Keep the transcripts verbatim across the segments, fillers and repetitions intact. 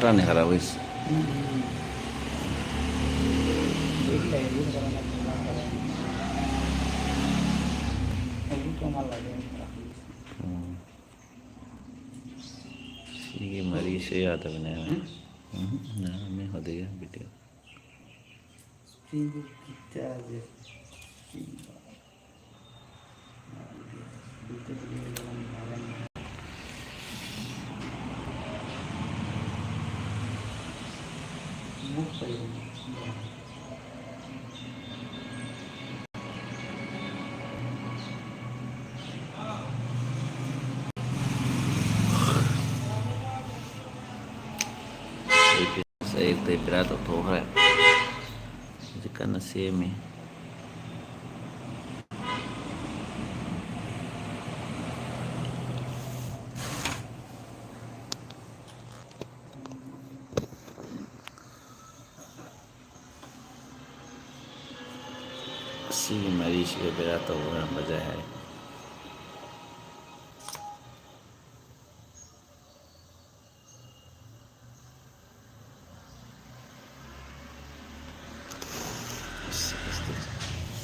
ꯈꯔꯅꯤ ꯍꯔꯥꯎꯔꯤꯁꯦ꯫ ꯎꯝ꯫ ꯁꯤꯒꯤ ꯃꯔꯤꯁꯦ ꯌꯥꯗꯕꯅꯦ꯫ ꯎꯝ, ꯌꯥꯔꯝꯃꯦ ꯍꯧꯖꯤꯛꯀꯤ ꯚꯤꯗꯤꯑꯣ꯫ ꯑꯌꯨꯛꯇꯩ ꯄꯦꯔꯥ ꯇꯧꯊꯣꯛꯈ꯭ꯔꯦ꯫ ꯍꯧꯖꯤꯛ ꯀꯟꯅ ꯁꯦꯝꯃꯤ꯫ ꯑꯁꯤꯒꯤ ꯃꯔꯤꯁꯤꯒ ꯕꯦꯔꯥ ꯇꯧꯕ ꯑꯣꯏꯔꯝꯕꯁꯨ ꯌꯥꯏ ꯍꯥꯏ꯫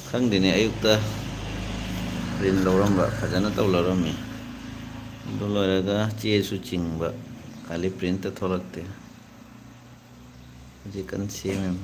ꯈꯪꯗꯦꯅꯦ, ꯑꯌꯨꯛꯇ ꯄ꯭ꯔꯤꯟ ꯂꯧꯔꯝꯕ ꯐꯖꯅ ꯇꯧ ꯂꯧꯔꯝꯃꯤ꯫ ꯑꯗꯨ ꯂꯣꯏꯔꯒ ꯆꯦꯁꯨ ꯆꯤꯡꯕ, ꯈꯥꯂꯤ ꯄ꯭ꯔꯤꯟꯇ ꯊꯣꯛꯂꯛꯇꯦ꯫ ꯍꯧꯖꯤꯛ ꯀꯟꯅ ꯁꯦꯝꯃꯤꯕꯅꯤ꯫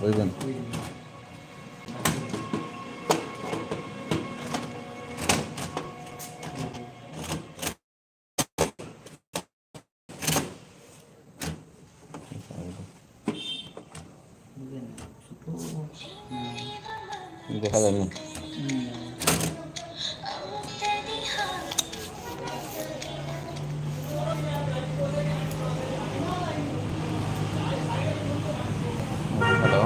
ওই দেন। দেখা যায়নি। হ্যালো।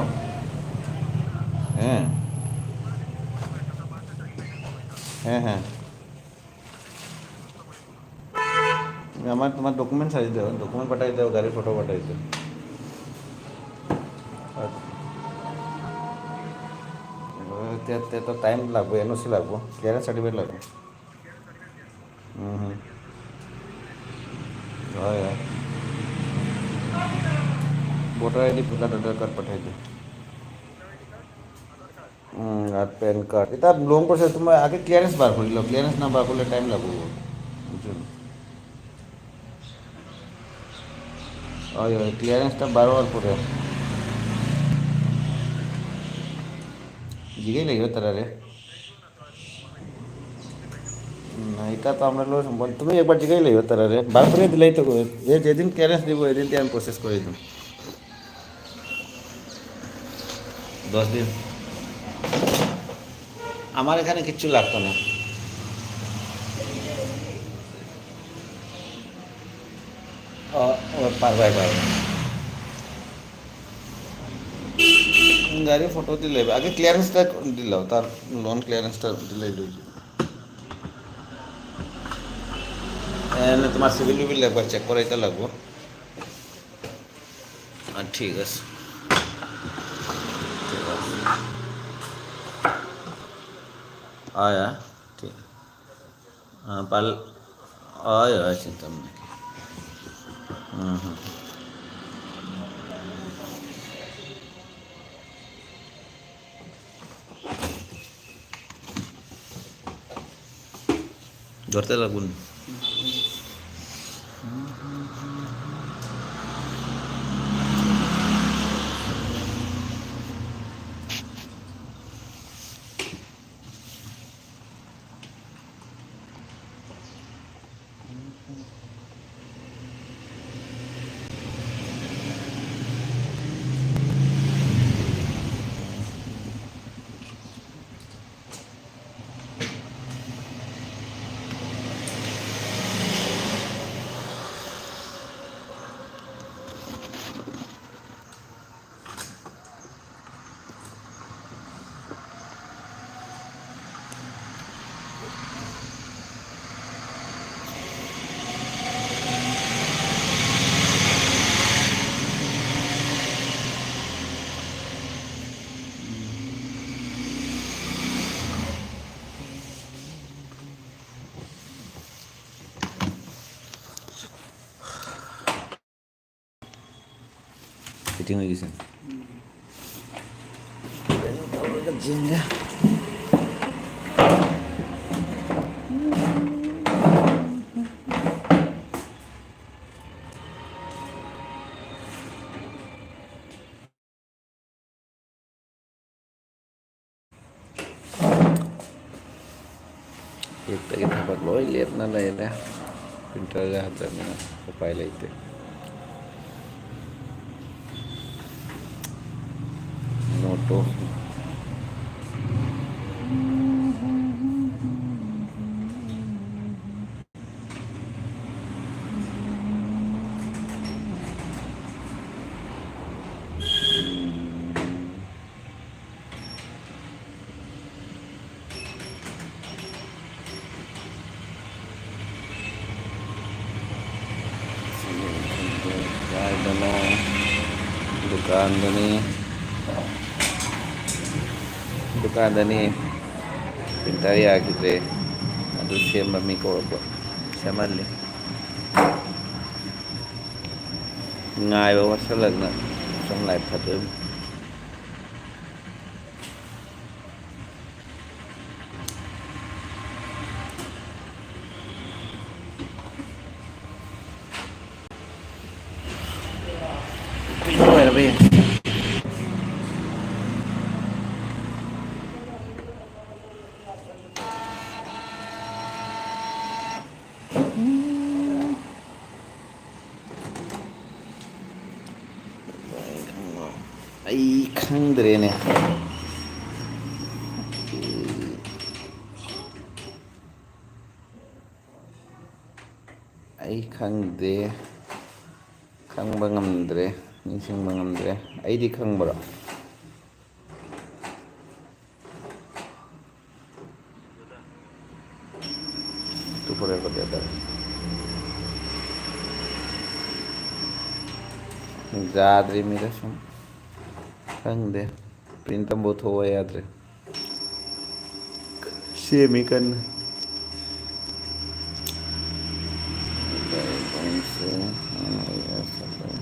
হ্যাঁ। হ্যাঁ, হ্যাঁ। আমার তোমার ডকুমেন্টস আছে, দাও, ডকুমেন্ট পাঠাই দাও, গাড়ির ফটো পাঠাই দাও। আচ্ছা। এবার তে, তে তো টাইম লাগবে, এনওসি লাগবো, ক্লিয়ারেন্স সার্টিফিকেট লাগবে। হুম, হুম। হয়, হয়। ভোটার আইডি, ভোটার আধার কার্ড পাঠাই দাও। হুম, আর প্যান কার্ড। এটা লং প্রসেস, তোমার আগে ক্লিয়ারেন্স বার করিল, ক্লিয়ারেন্স না বার করলে টাইম লাগবো। বুঝছো? ওই, ওই, ক্লিয়ারেন্সটা বার হওয়ার পরে। জিগাই লাগিও তারা রে। না, এটা তো আমরা লো সম্বল। তুমি একবার জিগাই লাগিও তারা রে। বার করে দিলেই তো, এ যেদিন ক্লিয়ারেন্স দিব, ওই দিন আমি প্রসেস করে দিই। দশ দিন। আমার এখানে কিচ্ছু লাগতো না। ও, ও, পারবাই, পারবাই। গাড়ি ফটো দিলে, আগে ক্লিয়ারেন্সটা দিলাও, তার লোন ক্লিয়ারেন্সটা দিলেই লই যাবে। এনে তোমার সিভিল টিভিল একবার চেক করাইতে লাগবো। আ, ঠিক আছে। ঠিক আছে। আয়া, ঠিক। আ, পাল-, আয়, আয়, চিন্তা নাই। হুম, হুম। ধরতে লাগবো নি? ꯆꯤꯡꯉꯣꯏꯒꯤꯁꯦ꯫ ꯀꯩꯅꯣ ꯇꯧꯔꯒ ꯆꯤꯡꯒꯦ꯫ ꯑꯌꯨꯛꯇꯒꯤ ꯊꯕꯛ ꯂꯣꯏ ꯂꯦꯞꯅ ꯂꯩꯔꯦ꯫ ꯄ꯭ꯔꯤꯟꯇꯔ ꯌꯥꯗ꯭ꯔꯕꯅꯤꯅ ꯎꯄꯥꯏ ꯂꯩꯇꯦ꯫ ꯃꯣꯇꯣ꯫ ꯀꯥꯏꯗꯅꯣ? ꯗꯨꯀꯥꯟꯗꯅꯤ꯫ ꯗꯨꯀꯥꯟꯗꯅꯤ꯫ ꯄ꯭ꯔꯤꯟꯇꯔ ꯌꯥꯈꯤꯗ꯭ꯔꯦ꯫ ꯑꯗꯨ ꯁꯦꯝꯕ ꯃꯤ ꯀꯧꯔꯛꯄ꯫ ꯁꯦꯝꯍꯜꯂꯤ꯫ ꯉꯥꯏꯕ ꯋꯥꯁꯜꯂꯛꯅ ꯁꯨꯝ ꯂꯥꯏ ꯐꯠꯇꯣꯏꯅꯤ꯫ ꯂꯣꯏꯔꯕ ꯌꯦꯡ꯫ ꯑꯩ ꯈꯪꯗ꯭ꯔꯦꯅꯦ꯫ ꯑꯩ ꯈꯪꯗꯦ꯫ ꯈꯪꯕ ꯉꯝꯗ꯭ꯔꯦ꯫ ꯅꯤꯡꯁꯤꯡꯕ ꯉꯝꯗ꯭ꯔꯦ꯫ ꯑꯩꯗꯤ ꯈꯪꯕ꯭ꯔꯣ? To for ever later. ꯌꯥꯗ꯭ꯔꯤ ꯃꯤꯗ ꯁꯨꯝ꯫ ꯈꯪꯗꯦ꯫ ꯄ꯭ꯔꯤꯟ ꯇꯝꯕ ꯊꯣꯛꯑꯣ ꯌꯥꯗ꯭ꯔꯦ꯫ ꯁꯦꯝꯃꯤ ꯀꯟꯅ꯫ ꯂꯥꯏꯔꯤꯛ ꯑꯃꯁꯦ, ꯎꯝ, ꯑꯩ ꯑꯁ ꯂꯩ꯫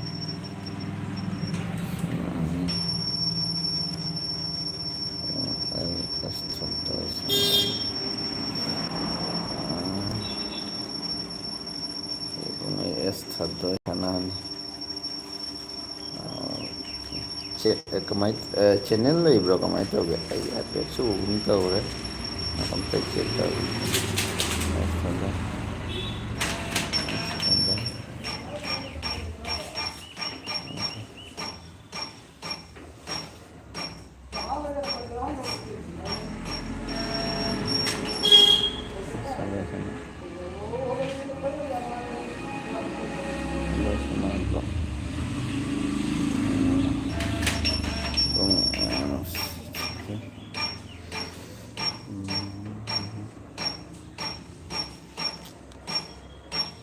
ꯀꯃꯥꯏ, ꯆꯦꯅꯦꯜ ꯂꯩꯕ꯭ꯔꯣ? ꯀꯃꯥꯏꯅ ꯇꯧꯒꯦ? ꯑꯩ ꯍꯥꯏꯐꯦꯠꯁꯨ ꯎꯒꯨꯝ ꯇꯧꯔꯦ꯫ ꯑꯝꯇ ꯆꯦꯛ ꯇꯧꯒꯦ꯫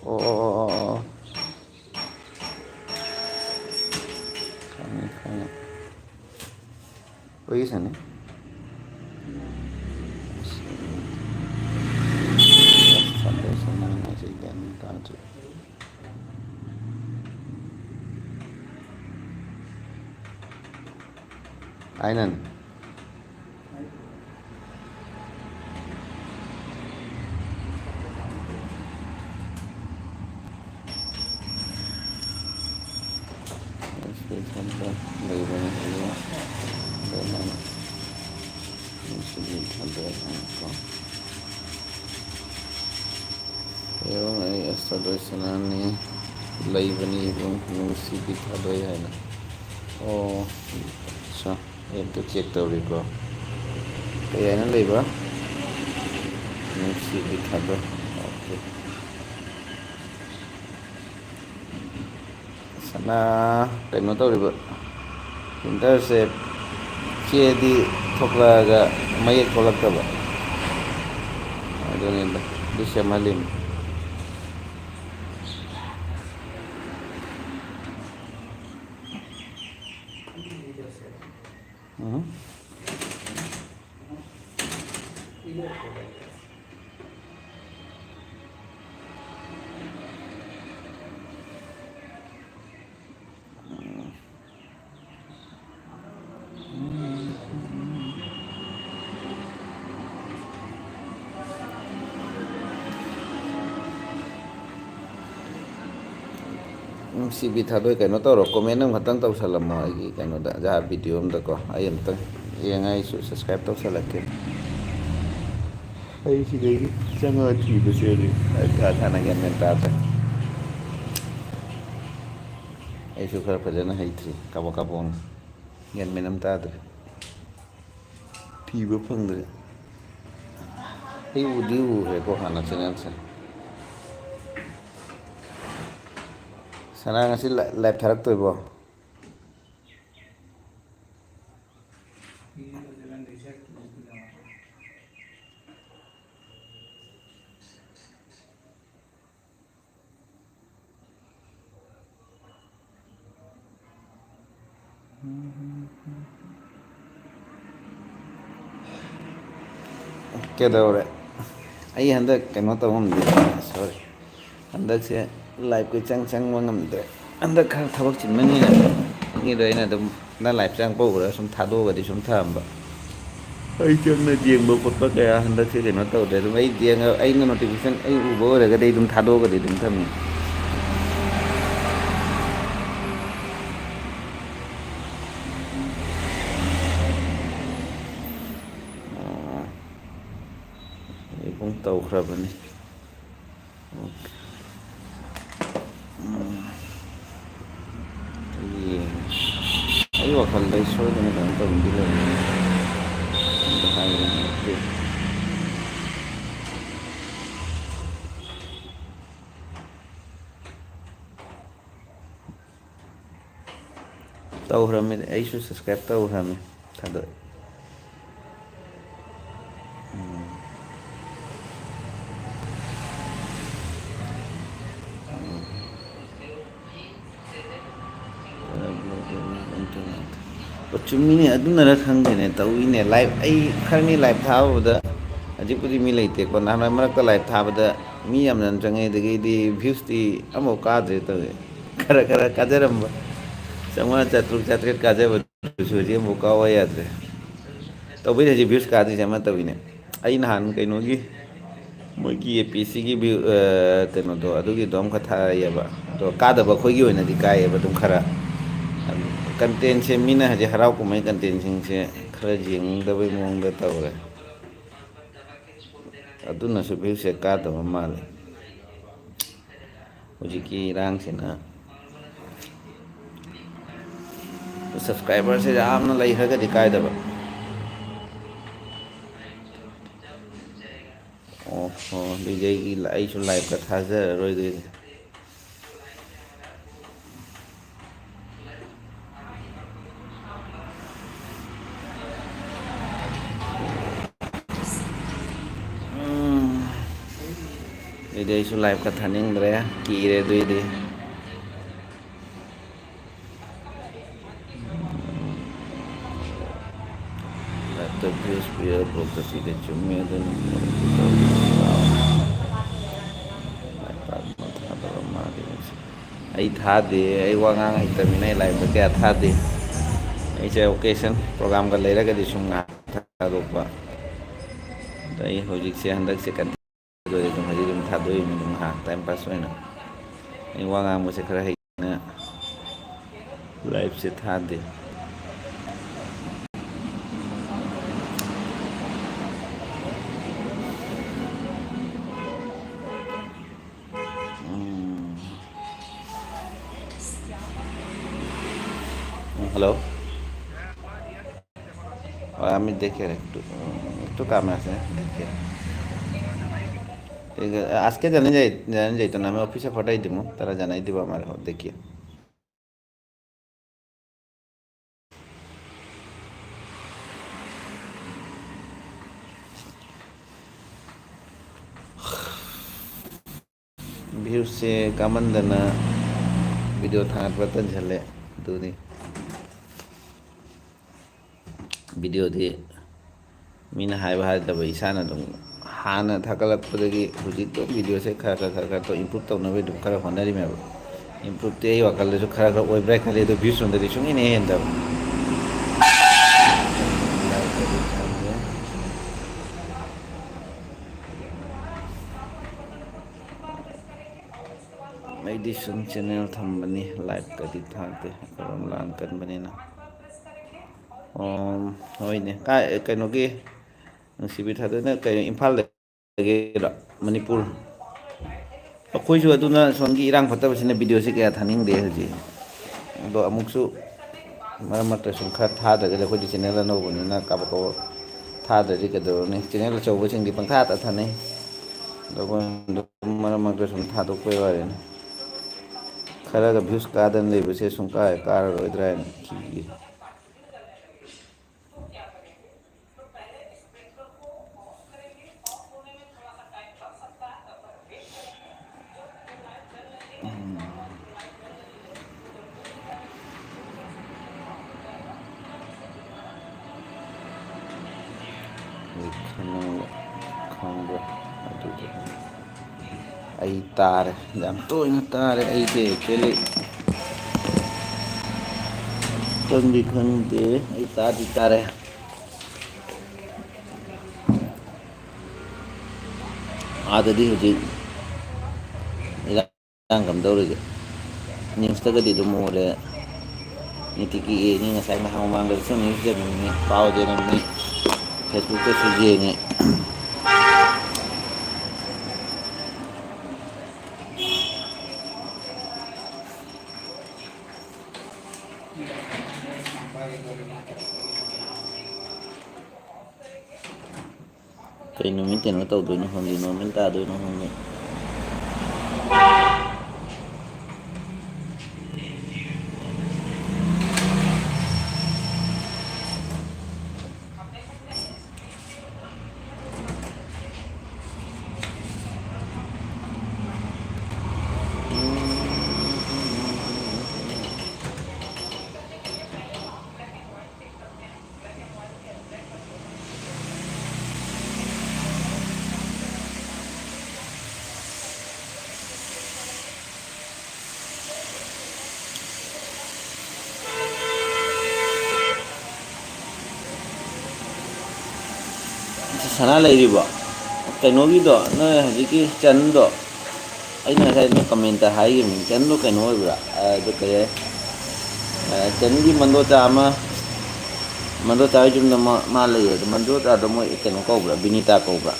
ꯑꯣ, ꯑꯣ, ꯑꯣ, ꯑꯣ, ꯑꯣ꯫ ꯈꯪꯉꯦ, ꯈꯪꯉꯦ꯫ ꯑꯩꯈꯣꯏꯒꯤ ꯁꯥꯟꯅꯩ꯫ ꯁꯟꯗꯦ ꯁꯟꯗꯦ ꯍꯥꯏꯁꯦ ꯒ꯭ꯌꯥꯟ ꯇꯥꯗ꯭ꯔꯦ꯫ ꯑꯩꯅꯅꯦ꯫ ꯁꯤ ꯊꯝꯕ ꯂꯩꯕꯅꯤ ꯍꯥꯏꯌꯦ꯫ ꯑꯗꯨꯃꯥꯏꯅ ꯁꯤꯒꯤ ꯊꯝꯕ ꯌꯥꯏꯀꯣ꯫ ꯌꯦꯔꯨꯝ ꯑꯩ ꯑꯁ ꯊꯥꯗꯣꯏ ꯁꯅꯥꯅꯤ ꯂꯩꯕꯅꯤ ꯏꯕꯨꯡ ꯅꯨꯡꯁꯤꯕꯤ ꯊꯥꯗꯣꯏ ꯍꯥꯏꯅ꯫ ꯑꯣ, ꯑꯠꯆꯥ꯫ ꯑꯩ ꯑꯝꯇ ꯆꯦꯛ ꯇꯧꯔꯤꯀꯣ꯫ ꯀꯩ ꯍꯥꯏꯅ ꯂꯩꯕ? ꯅꯨꯡꯁꯤꯕꯤ ꯊꯥꯗꯣꯏ꯫ ꯑꯣꯀꯦ꯫ ꯁꯅꯥ ꯀꯩꯅꯣ ꯇꯧꯔꯤꯕ ꯄ꯭ꯔꯤꯟꯇꯔꯁꯦ ꯆꯦꯗꯤ ꯊꯣꯛꯂꯛꯑꯒ ꯃꯌꯦꯛ ꯊꯣꯛꯂꯛꯇꯕ꯫ ꯑꯗꯨꯅꯤꯗ꯫ ꯑꯗꯨ ꯁꯦꯝꯍꯜꯂꯤꯅꯤ꯫ ꯎꯝ꯫ ꯁꯤ ꯕꯤ ꯊꯥꯗꯣꯏ ꯀꯩꯅꯣ ꯇꯧꯔꯣ, comment ꯑꯃꯈꯛꯇꯪ ꯇꯧꯁꯜꯂꯝꯃꯣ ꯑꯩꯒꯤ ꯀꯩꯅꯣꯗ, ꯖꯍꯥ video ꯑꯃꯗꯀꯣ꯫ ꯑꯩ ꯑꯝꯇꯪ ꯌꯦꯡꯉ ꯑꯩꯁꯨ subscribe ꯇꯧꯁꯜꯂꯛꯀꯦ꯫ ꯑꯩ ꯁꯤꯗꯒꯤ ꯆꯪꯉꯒ ꯊꯤꯕꯁꯦ ꯍꯧꯖꯤꯛ ꯑꯩ ꯊꯥ ꯊꯥꯅ ꯒ꯭ꯌꯥꯟ ꯃꯦꯟ ꯇꯥꯗ꯭ꯔꯦ꯫ ꯑꯩꯁꯨ ꯈꯔ ꯐꯖꯅ ꯍꯩꯇ꯭ꯔꯤ, ꯀꯥꯕꯛ ꯀꯥꯕꯛꯅꯤ, ꯒ꯭ꯌꯥꯟ ꯃꯦꯟ ꯑꯃ ꯇꯥꯗ꯭ꯔꯦ꯫ ꯊꯤꯕ ꯐꯪꯗ꯭ꯔꯦ꯫ ꯑꯩ ꯎꯗꯤ ꯎꯈ꯭ꯔꯦꯀꯣ ꯍꯥꯟꯅ channelꯁꯦ꯫ ꯁꯅꯥ ꯉꯁꯤ ꯂꯥꯏ-, live ꯊꯥꯔꯛꯇꯣꯏꯕꯣ? ꯀꯩꯗꯧꯔꯦ? ꯑꯩ ꯍꯟꯗꯛ ꯀꯩꯅꯣ ꯇꯧ ꯉꯝꯗꯦ, sorry꯫ ꯍꯟꯗꯛꯁꯦ liveꯀ ꯏꯆꯪ ꯆꯪꯕ ꯉꯝꯗ꯭ꯔꯦ꯫ ꯍꯟꯗꯛ ꯈꯔ ꯊꯕꯛ ꯆꯤꯟꯕꯅꯤꯅ, ꯃꯤꯗꯣ ꯑꯩꯅ ꯑꯗꯨꯝ ꯅꯪ live ꯆꯪꯉꯛꯄ ꯎꯔꯒ ꯁꯨꯝ ꯊꯥꯗꯣꯛꯑꯒꯗꯤ ꯁꯨꯝ ꯊꯝꯕ꯫ ꯑꯩ ꯆꯪꯅ ꯌꯦꯡꯕ ꯈꯣꯠꯄ ꯀꯌꯥ ꯍꯟꯗꯛꯁꯦ ꯀꯩꯅꯣ ꯇꯧꯗ꯭ꯔꯦ꯫ ꯑꯗꯨꯝ ꯑꯩ ꯌꯦꯡꯉ-, ꯑꯩꯅ notification ꯑꯩ ꯎꯕ ꯑꯣꯏꯔꯒꯗꯤ ꯑꯩ ꯑꯗꯨꯝ ꯊꯥꯗꯣꯛꯑꯒꯗꯤ ꯑꯗꯨꯝ ꯊꯝꯃꯤ꯫ ꯑꯥ, ꯑꯩ ꯄꯨꯡ ꯇꯧꯈ꯭ꯔꯕꯅꯤ꯫ ꯑꯣꯀꯦ꯫ ꯎꯝ꯫ ꯌꯦꯡꯉꯦ꯫ ꯑꯩ ꯋꯥꯈꯜꯗ ꯑꯩ ꯁꯣꯏꯗꯅ ꯀꯩꯅꯣ ꯇꯧꯅꯤꯡꯗꯤ ꯂꯩꯔꯝꯒꯅꯤ꯫ ꯑꯗꯨ ꯍꯥꯏꯕꯗꯤ ꯅꯠꯇꯦ꯫ ꯇꯧꯈ꯭ꯔꯃꯤꯅꯦ, ꯑꯩꯁꯨ subscribe ꯇꯧꯈ꯭ꯔꯃꯤ꯫ ꯊꯥꯗꯣꯛꯑꯦ꯫ ꯎꯝ꯫ ꯎꯝ꯫ ꯑꯣ, ꯆꯨꯝꯃꯤꯅꯦ, ꯑꯗꯨꯅꯔ ꯈꯪꯗꯦꯅꯦ, ꯇꯧꯏꯅꯦ꯫ Live, ꯑꯩ ꯈꯔꯅꯤ live ꯊꯥꯕꯗ, ꯍꯧꯖꯤꯛꯄꯨꯗꯤ ꯃꯤ ꯂꯩꯇꯦꯀꯣ, ꯅꯍꯥꯟꯋꯥꯏ ꯃꯔꯛꯇ live ꯊꯥꯕꯗ ꯃꯤ ꯌꯥꯝꯅ ꯆꯪꯉꯛꯑꯦ, ꯑꯗꯒꯤꯗꯤ viewsꯇꯤ ꯑꯃꯐꯥꯎ ꯀꯥꯗ꯭ꯔꯦ ꯇꯧꯋꯦ꯫ ꯈꯔ ꯈꯔ ꯀꯥꯖꯔꯝꯕ, ꯆꯥꯝꯃꯉꯥ, ꯆꯥꯇ꯭ꯔꯨꯛ, ꯆꯥꯇ꯭ꯔꯦꯠ ꯀꯥꯖꯕꯗꯨꯁꯨ ꯍꯧꯖꯤꯛ ꯑꯃꯨꯛ ꯀꯥꯎ ꯌꯥꯗ꯭ꯔꯦ꯫ ꯇꯧꯕꯩꯗꯤ ꯍꯧꯖꯤꯛ views ꯀꯥꯗ꯭ꯔꯤꯁꯦ ꯑꯃ ꯇꯧꯋꯤꯅꯦ꯫ ꯑꯩ ꯅꯍꯥꯟ ꯀꯩꯅꯣꯒꯤ, ꯃꯣꯏꯒꯤ ꯑꯦ ꯄꯤ ꯑꯦꯁ ꯁꯤꯒꯤ ꯚ꯭ꯌꯨ, ꯑ, ꯀꯩꯅꯣꯗꯣ, ꯑꯗꯨꯒꯤꯗꯣ ꯑꯃꯈꯛ ꯊꯥꯔꯛꯑꯦꯕ꯫ ꯑꯗꯣ ꯀꯥꯗꯕ ꯑꯩꯈꯣꯏꯒꯤ ꯑꯣꯏꯅꯗꯤ ꯀꯥꯏꯌꯦꯕ ꯑꯗꯨꯝ ꯈꯔ꯫ ꯀꯟꯇꯦꯟꯁꯦ ꯃꯤꯅ ꯍꯧꯖꯤꯛ ꯍꯔꯥꯎ ꯀꯨꯝꯍꯩ ꯀꯟꯇꯦꯟꯁꯤꯡꯁꯦ ꯈꯔ ꯌꯦꯡꯅꯤꯡꯗꯕꯩ ꯃꯑꯣꯡꯗ ꯇꯧꯔꯦ꯫ ꯑꯗꯨꯅꯁꯨ ꯚ꯭ꯌꯨꯁꯦ ꯀꯥꯗꯕ ꯃꯥꯜꯂꯦ꯫ ꯍꯧꯖꯤꯛꯀꯤ ꯏꯔꯥꯡꯁꯤꯅ ꯁꯕꯁꯀ꯭ꯔꯥꯏꯕꯔꯁꯦ ꯌꯥꯝꯅ ꯂꯩꯈ꯭ꯔꯒꯗꯤ ꯀꯥꯏꯗꯕ꯫ ꯑꯣꯍꯣ, ꯑꯗꯨꯏꯗꯤ ꯑꯩꯒꯤ, ꯑꯩꯁꯨ ꯂꯥꯏꯞꯀ ꯊꯥꯖꯔꯔꯣꯏꯗꯣꯏꯅꯦ꯫ ꯎꯝ꯫ ꯑꯗꯨꯏꯗꯤ ꯑꯩꯁꯨ ꯂꯥꯏꯞꯀ ꯊꯥꯅꯤꯡꯗ꯭ꯔꯦ, ꯀꯤꯔꯦ ꯑꯗꯨꯏꯗꯤ꯫ ꯂꯥꯏꯐꯇ ꯚ꯭ꯌꯨꯁ ꯄꯤꯔ ꯕ꯭ꯂꯣꯛꯇ ꯄꯤꯔꯦ꯫ ꯆꯨꯝꯃꯦ ꯑꯗꯨꯅꯤ꯫ ꯂꯥꯏꯐ ꯄꯥꯛꯅ ꯊꯥꯗꯕ ꯃꯥꯜꯂꯤ ꯃꯁꯤ꯫ ꯑꯩ ꯊꯥꯗꯦ, ꯑꯩ ꯋꯥ ꯉꯥꯡ ꯍꯩꯇꯕꯅꯤꯅ ꯑꯩ ꯂꯥꯏꯐꯇ ꯀꯌꯥ ꯊꯥꯗꯦ꯫ ꯑꯩꯁꯦ ꯑꯣꯀꯦꯁꯟ ꯄ꯭ꯔꯣꯒꯥꯝꯒ ꯂꯩꯔꯒꯗꯤ ꯁꯨꯝ ꯉꯥꯏꯍꯥꯛ ꯊꯥꯗꯣꯛꯄ꯫ ꯑꯗ ꯑꯩ ꯍꯧꯖꯤꯛꯁꯦ ꯍꯟꯗꯛꯁꯦ ꯀꯟ-, ꯑꯗꯨꯝ ꯍꯧꯖꯤꯛ ꯑꯗꯨꯝ ꯊꯥꯗꯣꯛꯏꯅꯤ ꯑꯗꯨꯝ ꯉꯥꯏꯍꯥꯛ ꯇꯥꯏꯝ ꯄꯥꯁ ꯑꯣꯏꯅ꯫ ꯑꯩ ꯋꯥ ꯉꯥꯡꯕꯁꯦ ꯈꯔ ꯍꯩꯅ ꯂꯥꯏꯐꯁꯦ ꯊꯥꯗꯦ꯫ ꯎꯝ꯫ ꯎꯝ, ꯍꯜꯂꯣ꯫ আমি দেখে একটু, উম, একটু কামে আছে, দেখে। ঠিক আছে, আজকে জানি যাই, জানি যাইতো না, আমি অফিসে পাঠাই দিমু, তারা জানাই দিব আমার, দেখি। ꯚ꯭ꯌꯨꯁꯁꯦ ꯀꯥꯃꯟꯗꯅ ꯚꯤꯗꯤꯑꯣ ꯊꯥꯒꯠꯄ ꯇꯟꯁꯤꯜꯂꯦ꯫ ꯑꯗꯨꯅꯤ꯫ ꯚꯤꯗꯤꯑꯣꯗꯤ ꯃꯤꯅ ꯍꯥꯏꯕ ꯍꯥꯏꯗꯕ ꯏꯁꯥꯅ ꯑꯗꯨꯝ ꯍꯥꯟꯅ ꯊꯥꯒꯠꯂꯛꯄꯗꯒꯤ ꯍꯧꯖꯤꯛꯇ ꯚꯤꯗꯤꯑꯣꯁꯦ ꯈꯔ ꯈꯔ, ꯈꯔ ꯈꯔ ꯇꯧ ꯏꯝꯄ꯭ꯔꯨꯞ ꯇꯧꯅꯕꯒꯤ ꯑꯗꯨꯝ ꯈꯔ ꯍꯣꯠꯅꯔꯤꯃꯦꯕ꯫ ꯏꯝꯄ꯭ꯔꯨꯞꯇꯤ ꯑꯩ ꯋꯥꯈꯜꯗꯁꯨ ꯈꯔ ꯈꯔ ꯑꯣꯏꯕ꯭ꯔꯥ ꯈꯜꯂꯤ, ꯑꯗꯣ ꯚ꯭ꯌꯨꯁ ꯔꯣꯝꯗꯗꯤ ꯁꯨꯡꯍꯦꯟ ꯍꯦꯛ ꯍꯦꯟꯗꯕ꯫ ꯗꯤ ꯁꯨꯝ ꯆꯦꯅꯦꯜ ꯊꯝꯕꯅꯤ, ꯂꯥꯏꯚꯀꯗꯤ ꯊꯥꯗꯦ, ꯑꯩꯈꯣꯏꯔꯣꯝ ꯂꯥꯟ ꯀꯟꯕꯅꯤꯅ꯫ ꯑꯣ, ꯍꯣꯏꯅꯦ, ꯀꯥꯏ, ꯀꯩꯅꯣꯒꯤ, ꯅꯨꯡꯁꯤꯕꯤ ꯊꯥꯗꯣꯏꯅ ꯀꯩꯅꯣ, ꯏꯝꯐꯥꯜꯗꯒꯤꯔꯣ? ꯃꯅꯤꯄꯨꯔ꯫ ꯑꯩꯈꯣꯏꯁꯨ ꯑꯗꯨꯅ ꯁꯣꯝꯒꯤ ꯏꯔꯥꯡ ꯐꯠꯇꯕꯁꯤꯅ ꯚꯤꯗꯤꯑꯣꯁꯤ ꯀꯌꯥ ꯊꯥꯅꯤꯡꯗꯦ ꯍꯧꯖꯤꯛ꯫ ꯑꯗꯣ ꯑꯃꯨꯛꯁꯨ ꯃꯔꯛ ꯃꯔꯛꯇ ꯁꯨꯝ ꯈꯔ ꯊꯥꯗ꯭ꯔꯒꯗꯤ, ꯑꯩꯈꯣꯏꯗꯤ ꯆꯦꯅꯦꯜ ꯑꯅꯧꯕꯅꯤꯅ ꯀꯥꯕꯛ ꯀꯥꯕꯛ ꯊꯥꯗ꯭ꯔꯗꯤ ꯀꯩꯗꯧꯔꯨꯅꯤ? ꯆꯦꯅꯦꯜ ꯑꯆꯧꯕꯁꯤꯡꯗꯤ ꯄꯪꯊꯥꯗ ꯊꯥꯅꯩ꯫ ꯑꯗꯣ ꯑꯩꯈꯣꯏ ꯑꯗꯨꯝ ꯃꯔꯛ ꯃꯔꯛꯇ ꯁꯨꯝ ꯊꯥꯗꯣꯛꯄꯩ ꯋꯥꯔꯤꯅꯤ꯫ ꯈꯔꯒ ꯚ꯭ꯌꯨꯁ ꯀꯥꯗꯅ ꯂꯩꯕꯁꯦ ꯁꯨꯡꯀꯥ ꯍꯦꯛ ꯀꯥꯔꯔꯣꯏꯗ꯭ꯔꯥ ꯍꯥꯏꯅ ꯀꯤꯔꯤ꯫ ꯈꯪꯕ꯭ꯔꯥ? ꯑꯗꯨꯗꯤ ꯑꯩ ꯇꯥꯔꯦ, ꯌꯥꯝ ꯇꯣꯏꯅ ꯇꯥꯔꯦ ꯑꯩꯁꯦ, actually꯫ ꯈꯪꯗꯤ ꯈꯪꯗꯦ, ꯑꯩ ꯇꯥꯗꯤ ꯇꯥꯔꯦ꯫ ꯑꯥꯗꯗꯤ ꯍꯧꯖꯤꯛ ꯏꯔꯥꯡ ꯀꯝꯗꯧꯔꯤꯒꯦ? ꯅ꯭ꯌꯨꯁꯇꯒꯗꯤ ꯑꯗꯨꯝ ꯎꯔꯦ꯫ ꯅꯤꯇꯤꯒꯤ ꯑꯦꯅꯤ, ꯉꯁꯥꯏ ꯉꯥꯏꯍꯥꯛ ꯃꯃꯥꯡꯗꯁꯨ ꯅ꯭ꯌꯨꯁ ꯌꯦꯡꯉꯝꯃꯤ, ꯄꯥꯎ ꯌꯦꯡꯉꯝꯃꯤ, ꯐꯦꯁꯕꯨꯛꯇꯁꯨ ꯌꯦꯡꯉꯦ꯫ ꯀꯩ ꯅꯨꯃꯤꯠ ꯀꯩꯅꯣ ꯇꯧꯗꯣꯏꯅꯣ ꯈꯪꯗꯦ, ꯅꯣꯔꯃꯦꯜ ꯇꯥꯗꯣꯏꯅꯣ ꯈꯪꯗꯦ꯫ ꯁꯅꯥ ꯂꯩꯔꯤꯕꯣ? ꯀꯩꯅꯣꯒꯤꯗꯣ, ꯅꯣꯏ ꯍꯧꯖꯤꯛꯀꯤ ꯆꯟꯗꯣ, ꯑꯩꯅ ꯉꯁꯥꯏ ꯅꯣꯏ ꯀꯃꯦꯟꯇ ꯍꯥꯏꯈꯤꯕꯅꯤ, ꯀꯩꯅꯣ, ꯀꯩꯅꯣ ꯑꯣꯏꯕ꯭ꯔꯥ? ꯑꯗꯨ ꯀꯩ ꯍꯥꯏ? ꯑ, ꯆꯟꯒꯤ ꯃꯟꯗꯣꯆꯥ ꯑꯃ, ꯃꯟꯗꯣꯆꯥ ꯍꯣꯏ ꯌꯨꯝꯗ ꯃꯥ, ꯃꯥ ꯂꯩꯌꯦ꯫ ꯑꯗꯣ ꯃꯟꯗꯣꯆꯥꯗꯣ ꯃꯣꯏ ꯀꯩꯅꯣ ꯀꯧꯕ꯭ꯔꯥ? ꯕꯤꯅꯤꯇꯥ ꯀꯧꯕ꯭ꯔꯥ?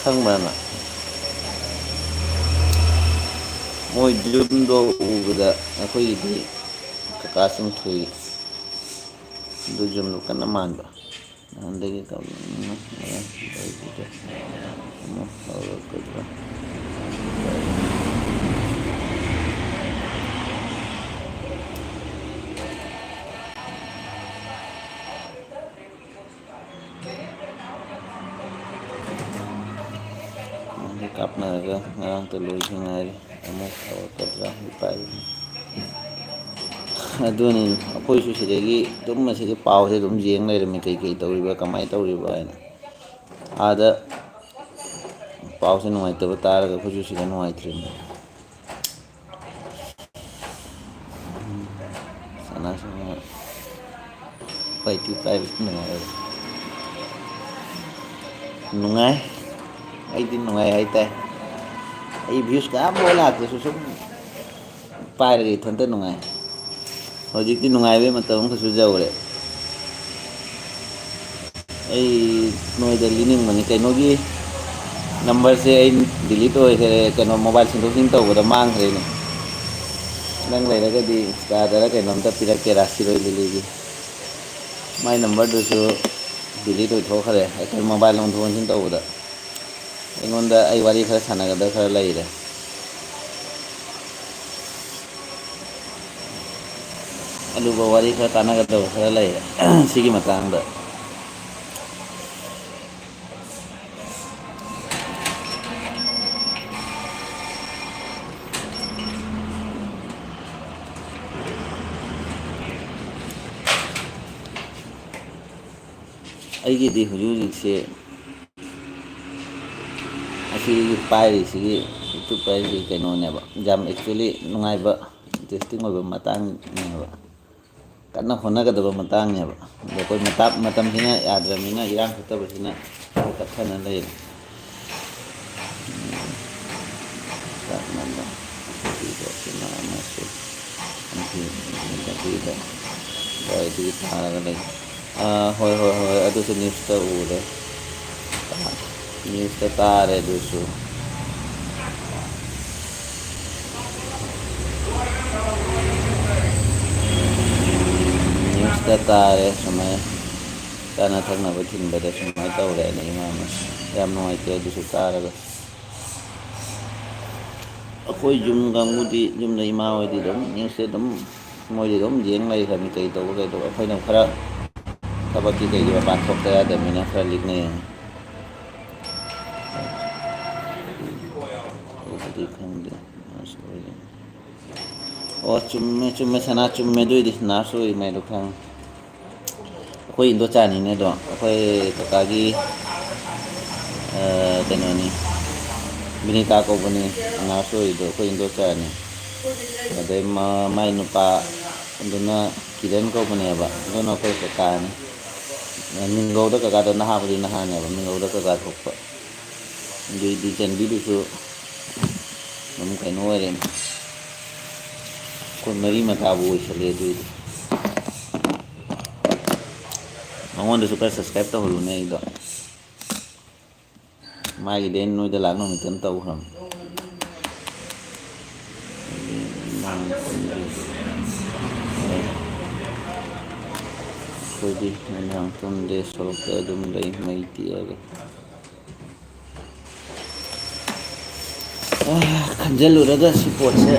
ꯈꯪꯕ꯭ꯔꯥ ꯅꯪ? ꯃꯣꯏ ꯌꯨꯝꯗꯣ ꯎꯕꯗ ꯑꯩꯈꯣꯏꯒꯤꯗꯤ ꯀꯀꯥ ꯁꯨꯝ ꯊꯨꯏ꯫ ꯑꯗꯨ ꯌꯨꯝꯗꯣ ꯀꯟꯅ ꯃꯥꯟꯕ꯫ ꯅꯍꯥꯟꯗꯒꯤ ꯀꯞꯅꯤꯡꯅ ꯂꯩꯕꯗꯣ ꯑꯃꯨꯛ ꯍꯧꯔꯛꯀꯗ꯭ꯔꯥ? ꯅꯍꯥꯟꯗꯒꯤ ꯀꯥꯞꯅꯔꯒ ꯉꯔꯥꯡꯇ ꯂꯣꯏꯗ ꯉꯥꯏꯔꯤ꯫ ꯑꯃꯨꯛ ꯍꯧꯔꯛꯀꯗ꯭ꯔꯥ? ꯏꯄꯥ ꯏꯕꯨꯡ꯫ ꯑꯗꯨꯅꯤ, ꯑꯩꯈꯣꯏꯁꯨ ꯁꯤꯗꯒꯤ ꯑꯗꯨꯝ ꯃꯁꯤꯗꯤ ꯄꯥꯎꯁꯦ ꯑꯗꯨꯝ ꯌꯦꯡ ꯂꯩꯔꯝꯃꯤ, ꯀꯩꯀꯩ ꯇꯧꯔꯤꯕ, ꯀꯃꯥꯏꯅ ꯇꯧꯔꯤꯕ ꯍꯥꯏꯅ꯫ ꯑꯥꯗ ꯄꯥꯎꯁꯦ ꯅꯨꯡꯉꯥꯏꯇꯕ ꯇꯥꯔꯒ ꯑꯩꯈꯣꯏꯁꯨ ꯁꯤꯗ ꯅꯨꯡꯉꯥꯏꯇ꯭ꯔꯤꯅꯤ꯫ ꯁꯅꯥ ꯁꯅꯥ ꯄꯥꯏꯇꯤ ꯄꯥꯏꯕꯁꯨ ꯅꯨꯡꯉꯥꯏ꯫ ꯅꯨꯡꯉꯥꯏ꯫ ꯑꯩꯗꯤ ꯅꯨꯡꯉꯥꯏ ꯍꯥꯏꯇꯥꯏ꯫ ꯑꯩ views ꯀꯌꯥꯝ ꯂꯥꯛꯇ꯭ꯔꯁꯨ ꯁꯨꯝ ꯄꯥꯏꯔꯒ ꯏꯊꯟꯇ ꯅꯨꯡꯉꯥꯏ꯫ ꯍꯧꯖꯤꯛꯇꯤ ꯅꯨꯡꯉꯥꯏꯕꯩ ꯃꯇꯝ ꯑꯃꯈꯛꯁꯨ ꯌꯧꯔꯦ꯫ ꯑꯩ ꯅꯣꯏꯗ ꯂꯤꯅꯤꯡꯕꯅꯤ꯫ ꯀꯩꯅꯣꯒꯤ ꯅꯝꯕꯔꯁꯦ ꯑꯩ delete ꯑꯣꯏꯈ꯭ꯔꯦ, ꯀꯩꯅꯣ, ꯃꯣꯕꯥꯏꯜ ꯁꯤꯟꯗꯣꯛ ꯁꯤꯟ ꯇꯧꯕꯗ ꯃꯥꯡꯈ꯭ꯔꯦꯅꯦ꯫ ꯅꯪ ꯂꯩꯔꯒꯗꯤ Insta-ꯗꯔ ꯀꯩꯅꯣꯝꯇ ꯄꯤꯔꯛꯀꯦꯔꯥ, ꯁꯤꯔꯣꯏ ꯂꯤꯂꯤꯒꯤ꯫ ꯃꯥꯏ ꯅꯝꯕꯔꯗꯨꯁꯨ delete ꯑꯣꯏꯊꯣꯛꯈ꯭ꯔꯦ, ꯑꯩꯈꯣꯏ ꯃꯣꯕꯥꯏꯜ ꯑꯣꯟꯊꯣꯛ ꯑꯣꯟꯁꯤꯟ ꯇꯧꯕꯗ꯫ ꯑꯩꯉꯣꯟꯗ, ꯑꯩ ꯋꯥꯔꯤ ꯈꯔ ꯁꯥꯟꯅꯒꯗꯕ ꯈꯔ ꯂꯩꯔꯦ꯫ ꯑꯗꯨꯒ ꯋꯥꯔꯤ ꯈꯔ ꯇꯥꯟꯅꯒꯗꯕ ꯈꯔ ꯂꯩꯔꯦ ꯁꯤꯒꯤ ꯃꯇꯥꯡꯗ꯫ ꯑꯩꯒꯤꯗꯤ ꯍꯧꯖꯤꯛ ꯍꯧꯖꯤꯛꯁꯦ ꯑꯁꯤꯒꯤ ꯄꯥꯏꯔꯤꯁꯤꯒꯤ, YouTube ꯄꯥꯏꯔꯤꯁꯤꯒꯤ ꯀꯩꯅꯣꯅꯦꯕ, ꯌꯥꯝ actually ꯅꯨꯡꯉꯥꯏꯕ, interesting ꯑꯣꯏꯕ ꯃꯇꯥꯡꯅꯦꯕ꯫ ꯀꯟꯅ ꯍꯣꯠꯅꯒꯗꯕ ꯃꯇꯥꯡꯅꯦꯕ꯫ ꯑꯗꯣ ꯑꯩꯈꯣꯏ ꯃꯇꯥ-, ꯃꯇꯝꯁꯤꯅ ꯌꯥꯗ꯭ꯔꯕꯅꯤꯅ, ꯏꯔꯥꯡ ꯐꯠꯇꯕꯁꯤꯅ ꯇꯞꯊꯅ ꯂꯩꯔꯦ꯫ ꯁꯤꯅ ꯑꯃꯁꯨ ꯂꯝꯕꯤꯗ ꯒꯥꯔꯤꯗꯒꯤ ꯊꯥꯔꯒ ꯂꯩ꯫ ꯑꯥ, ꯍꯣꯏ, ꯍꯣꯏ, ꯍꯣꯏ, ꯑꯗꯨꯁꯨ ꯅ꯭ꯌꯨꯁꯇ ꯎꯔꯦ꯫ ꯅ꯭ꯌꯨꯁꯇ ꯇꯥꯔꯦ ꯑꯗꯨꯁꯨ꯫ ꯅ꯭ꯌꯨꯁꯇ ꯇꯥꯔꯦ ꯁꯨꯃꯥꯏꯅ ꯆꯥꯅ ꯊꯛꯅꯕ ꯊꯤꯟꯕꯗ ꯁꯨꯃꯥꯏꯅ ꯇꯧꯔꯦꯅ ꯏꯃꯥꯅ꯫ ꯌꯥꯝ ꯅꯨꯡꯉꯥꯏꯇꯦ ꯑꯗꯨꯁꯨ ꯇꯥꯔꯒ꯫ ꯑꯩꯈꯣꯏ ꯌꯨꯝ ꯀꯥꯡꯕꯨꯗꯤ, ꯌꯨꯝꯗ ꯏꯃꯥ ꯍꯣꯏꯗꯤ ꯑꯗꯨꯝ ꯅ꯭ꯌꯨꯁꯁꯦ ꯑꯗꯨꯝ, ꯃꯣꯏꯗꯤ ꯑꯗꯨꯝ ꯌꯦꯡ ꯂꯩꯈ꯭ꯔꯕꯅꯤ, ꯀꯩ ꯇꯧꯕ ꯀꯩ ꯇꯧꯕ꯫ ꯑꯩꯈꯣꯏꯅ ꯈꯔ ꯊꯕꯛꯀꯤ ꯀꯩꯒꯤ ꯃꯄꯥꯟ ꯊꯣꯛꯇ ꯌꯥꯗꯕꯅꯤꯅ ꯈꯔ ꯂꯤꯛꯅꯩ꯫ ꯑꯗꯨꯕꯨꯗꯤ ꯈꯪꯗꯦ꯫ ꯑꯣ, ꯆꯨꯝꯃꯦ, ꯆꯨꯝꯃꯦ, ꯁꯅꯥ, ꯆꯨꯝꯃꯦ꯫ ꯑꯗꯨꯏꯗꯤ ꯅꯥꯔꯁ ꯑꯣꯏꯔꯤꯉꯩꯗꯣ ꯈꯪꯉꯦ꯫ ꯑꯩꯈꯣꯏ ꯏꯟꯗꯣꯆꯥꯅꯤꯅꯦ ꯑꯗꯣ, ꯑꯩꯈꯣꯏ ꯀꯀꯥꯒꯤ, ꯑ, ꯀꯩꯅꯣꯅꯤ, ꯕꯤꯅꯤꯇꯥ ꯀꯧꯕꯅꯤ, ꯅꯥꯔꯁ ꯑꯣꯏꯔꯤꯗꯣ ꯑꯩꯈꯣꯏ ꯏꯟꯗꯣꯆꯥꯅꯤ꯫ ꯑꯗꯩ ꯃ-, ꯃꯥꯏ ꯅꯨꯄꯥ ꯑꯗꯨꯅ ꯀꯤꯔꯟ ꯀꯧꯕꯅꯦꯕ, ꯑꯗꯨꯅ ꯑꯩꯈꯣꯏ ꯀꯀꯥꯅꯤ꯫ ꯃꯤꯡꯒꯧꯗ ꯀꯀꯥꯗꯣ ꯅꯍꯥꯕꯨꯗꯤ ꯅꯍꯥꯅꯦꯕ, ꯃꯤꯡꯒꯧꯗ ꯀꯀꯥ ꯊꯣꯛꯄ꯫ ꯑꯗꯨꯏꯗꯤ ꯆꯟꯕꯤꯗꯨꯁꯨ ꯑꯗꯨꯝ ꯀꯩꯅꯣ ꯑꯣꯏꯔꯦꯅꯦ, ꯑꯩꯈꯣꯏ ꯃꯔꯤ ꯃꯇꯥꯕꯨ ꯑꯣꯏꯁꯜꯂꯦ꯫ ꯑꯗꯨꯏꯗꯤ ꯃꯉꯣꯟꯗꯁꯨ ꯈꯔ ꯁꯞꯁꯀ꯭ꯔꯥꯏꯞ ꯇꯧꯍꯜꯂꯨꯅꯦ ꯑꯩꯗꯣ꯫ ꯃꯥꯒꯤꯗꯤ ꯑꯩꯅ ꯅꯣꯏꯗ ꯂꯥꯛ ꯅꯨꯃꯤꯠꯇꯅ ꯇꯧꯈ꯭ꯔꯕꯅꯤ꯫ ꯑꯩꯈꯣꯏꯗꯤ ꯅꯨꯡꯗꯥꯡ ꯇꯨꯝꯗꯦ, ꯁꯣꯔꯣꯛꯇ ꯑꯗꯨꯝ ꯂꯩ, ꯃꯩ ꯇꯤꯛꯑꯒ꯫ ꯑꯥ, ꯈꯟꯖꯤꯜꯂꯨꯔꯒ ꯁꯤ ꯄꯣꯠꯁꯦ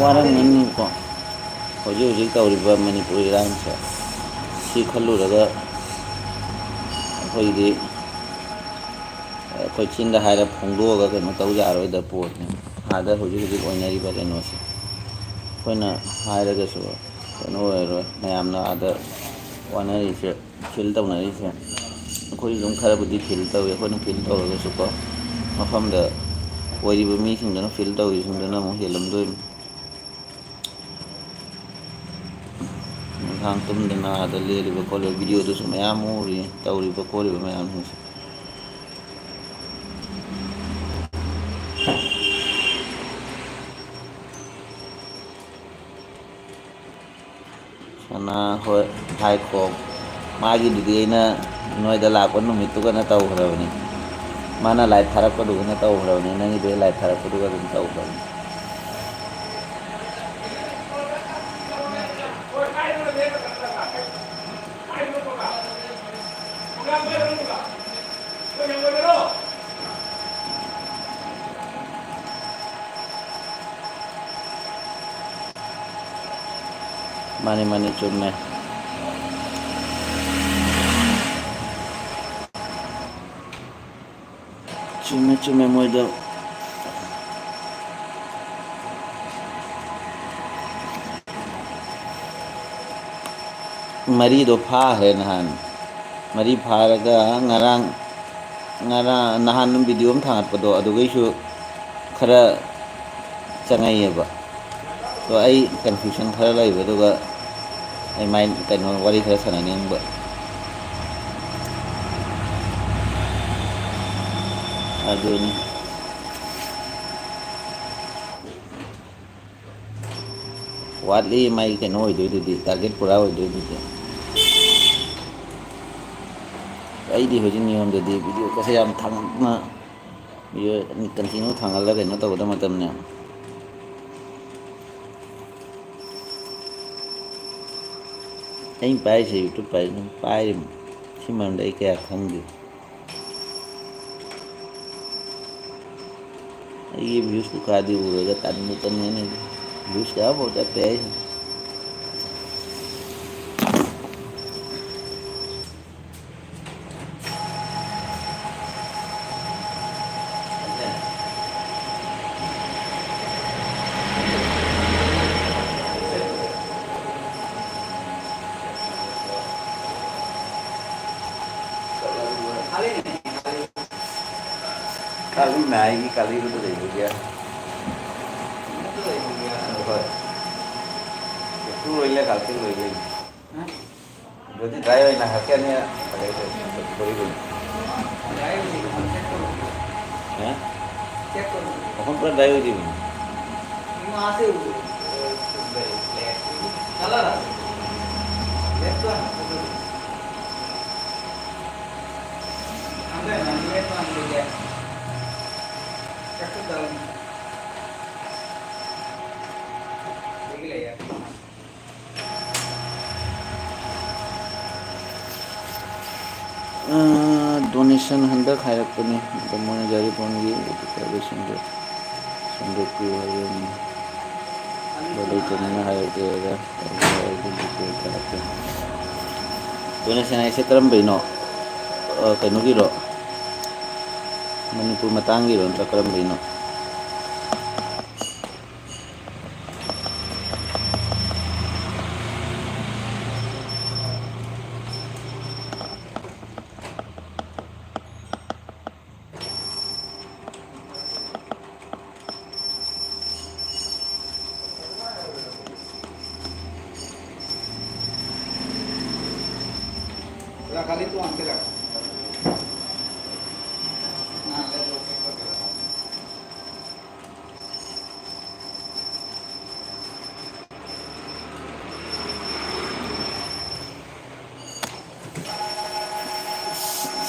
ꯋꯥꯔꯝꯒꯅꯤꯀꯣ꯫ ꯍꯧꯖꯤꯛ ꯍꯧꯖꯤꯛ ꯇꯧꯔꯤꯕ ꯃꯅꯤꯄꯨꯔ ꯏꯔꯥꯡꯁꯦ, ꯁꯤ ꯈꯜꯂꯨꯔꯒ ꯑꯩꯈꯣꯏꯗꯤ, ꯑꯩꯈꯣꯏ ꯆꯤꯟꯗ ꯍꯥꯏꯔ ꯐꯣꯡꯗꯣꯛꯑꯒ ꯀꯩꯅꯣ ꯇꯧ ꯌꯥꯔꯣꯏꯗꯕ ꯄꯣꯠꯅꯤ꯫ ꯑꯥꯗ ꯍꯧꯖꯤꯛ ꯍꯧꯖꯤꯛ ꯑꯣꯏꯅꯔꯤꯕ ꯀꯩꯅꯣꯁꯦ ꯑꯩꯈꯣꯏꯅ ꯍꯥꯏꯔꯒꯁꯨ ꯀꯩꯅꯣ ꯑꯣꯏꯔꯔꯣꯏ꯫ ꯃꯌꯥꯝꯅ ꯑꯥꯗ ꯋꯥꯅꯔꯤꯁꯦ, ꯐꯤꯜ ꯇꯧꯅꯔꯤꯁꯦ, ꯑꯩꯈꯣꯏꯁꯨ ꯑꯗꯨꯝ ꯈꯔꯕꯨꯗꯤ ꯐꯤꯜ ꯇꯧꯏ꯫ ꯑꯩꯈꯣꯏꯅ ꯐꯤꯜ ꯇꯧꯔꯒꯁꯨꯀꯣ, ꯃꯐꯝꯗ ꯑꯣꯏꯔꯤꯕ ꯃꯤꯁꯤꯡꯗꯨꯅ ꯐꯤꯜ ꯇꯧꯔꯤꯁꯤꯡꯗꯨꯅ ꯑꯃꯨꯛ ꯍꯦꯜꯂꯝꯗꯣꯏꯅꯤ꯫ ꯅꯨꯡꯗꯥꯡ ꯇꯨꯝꯗꯅ ꯑꯥꯗ ꯂꯦꯜꯂꯤꯕ ꯈꯣꯠꯂꯤꯕ ꯚꯤꯗꯤꯑꯣꯗꯨꯁꯨ ꯃꯌꯥꯝ ꯑꯃ ꯎꯔꯤ, ꯇꯧꯔꯤꯕ ꯈꯣꯠꯂꯤꯕ ꯃꯌꯥꯝꯁꯤꯡꯁꯦ꯫ ꯑꯅꯥ ꯍꯣꯏ, ꯍꯥꯏꯈꯣ꯫ ꯃꯥꯒꯤꯗꯨꯗꯤ ꯑꯩꯅ ꯅꯣꯏꯗ ꯂꯥꯛꯄ ꯅꯨꯃꯤꯠꯇꯨꯒꯅ ꯇꯧꯈ꯭ꯔꯕꯅꯤ꯫ ꯃꯥꯅ ꯂꯥꯏꯚ ꯊꯥꯔꯛꯄꯗꯨꯒꯅ ꯇꯧꯈ꯭ꯔꯕꯅꯤ꯫ ꯅꯪꯒꯤꯗꯨ ꯂꯥꯏꯚ ꯊꯥꯔꯛꯄꯗꯨꯒ ꯑꯗꯨꯝ ꯇꯧꯈ꯭ꯔꯕꯅꯤ꯫ ꯃꯥꯅꯤ, ꯃꯥꯅꯤ, ꯆꯨꯝꯃꯦ꯫ ꯆꯨꯝꯃꯦ, ꯆꯨꯝꯃꯦ, ꯃꯣꯏꯗꯣ꯫ ꯃꯔꯤꯗꯣ ꯐꯥꯈ꯭ꯔꯦ ꯅꯍꯥꯟ꯫ ꯃꯔꯤ ꯐꯥꯔꯒ ꯉꯔꯥꯡ, ꯉꯔꯥꯡ, ꯅꯍꯥꯟ ꯚꯤꯗꯤꯑꯣ ꯑꯃ ꯊꯥꯒꯠꯄꯗꯣ, ꯑꯗꯨꯒꯩꯁꯨ ꯈꯔ ꯆꯪꯉꯛꯏꯑꯕ꯫ ꯑꯗꯣ ꯑꯩ ꯀꯟꯐ꯭ꯌꯨꯁꯟ ꯈꯔ ꯂꯩꯕ, ꯑꯗꯨꯒ ꯑꯩ ꯃꯥꯏ ꯀꯩꯅꯣ, ꯋꯥꯔꯤ ꯈꯔ ꯁꯥꯟꯅꯅꯤꯡꯕ꯫ ꯑꯗꯨꯅꯤ꯫ ꯋꯥꯠꯂꯤ, ꯃꯥꯏ ꯀꯩꯅꯣ ꯑꯣꯏꯗꯣꯏꯗꯨꯗꯤ, ꯇꯥꯔꯒꯦꯠ ꯄꯨꯔꯥ ꯑꯣꯏꯗꯣꯏꯗꯨꯗꯤ꯫ ꯑꯩꯗꯤ ꯍꯧꯖꯤꯛ ꯅꯤꯌꯣꯝꯗꯗꯤ ꯚꯤꯗꯤꯑꯣ ꯀꯁꯦ ꯌꯥꯝ ꯊꯥꯡꯒꯠꯅ, ꯚꯤꯗꯤꯑꯣ ꯀꯟꯇꯤꯅ꯭ꯌꯨ ꯊꯥꯡꯒꯠꯂ ꯀꯩꯅꯣ ꯇꯧꯒꯗꯕ ꯃꯇꯝꯅꯦ꯫ ꯑꯩꯅ ꯄꯥꯏꯔꯤꯁꯦ YouTube ꯄꯥꯏꯔꯤ ꯑꯗꯨꯝ ꯄꯥꯏꯔꯤꯕꯅꯤ꯫ ꯁꯤ ꯃꯔꯝꯗ ꯑꯩ ꯀꯌꯥ ꯈꯪꯗꯦ꯫ ꯑꯩꯒꯤ ꯚ꯭ꯌꯨꯁ ꯀꯩꯀꯥꯗꯤ ꯎꯔꯒ ꯇꯟꯕꯨ ꯇꯟꯒꯅꯤ꯫ ꯚ꯭ꯌꯨꯁ ꯀꯌꯥꯐꯥꯎ ꯆꯠꯇꯦ ꯑꯩ꯫ ꯀꯥꯂꯤ ꯅꯥꯏꯒꯤ ꯀꯥꯂꯤꯗꯨꯗ ꯂꯩꯕꯒꯤ꯫ ꯍꯣꯏ꯫ ꯇꯨ ꯂꯣꯏꯂꯦ, ꯀꯥꯂꯤ ꯂꯣꯏꯂꯦ꯫ ꯑꯗꯨꯗꯤ ꯗ꯭ꯔꯥꯏ ꯑꯣꯏꯅ ꯍꯥꯞꯀꯅꯤ꯫ ꯍꯥ? ꯃꯈꯣꯟ ꯄꯨꯔꯥ ꯗ꯭ꯔꯥꯏ ꯑꯣꯏꯗ꯭ꯔꯤꯕꯅꯤ꯫ ꯃꯥꯁꯦ ꯎ-, ꯎ-, ꯎ-, ꯀꯂꯔ꯫ ꯗꯣꯅꯦꯁꯟ ꯍꯟꯗꯛ ꯍꯥꯏꯔꯛꯄꯅꯤ, ꯑꯗꯣ ꯃꯣꯏꯅ ꯌꯥꯏꯔꯤꯄꯣꯛꯒꯤ ꯑꯣꯏꯕꯁꯤꯡꯗꯣ ꯁꯦꯝꯗꯣꯛꯄꯤꯌꯨ ꯍꯥꯏꯔꯛꯑꯅꯤ꯫ ꯑꯗꯣ ꯂꯩꯇꯕꯅꯤꯅ ꯍꯥꯏꯔꯛꯇꯦ꯫ ꯗꯣꯅꯦꯁꯟ ꯍꯥꯏꯁꯦ ꯀꯔꯝꯕꯩꯅꯣ? ꯑ, ꯀꯩꯅꯣꯒꯤꯔꯣ? ꯃꯅꯤꯄꯨꯔ ꯃꯇꯥꯡꯒꯤꯔꯣ ꯅꯠꯇ꯭ꯔ ꯀꯔꯝꯕꯩꯅꯣ?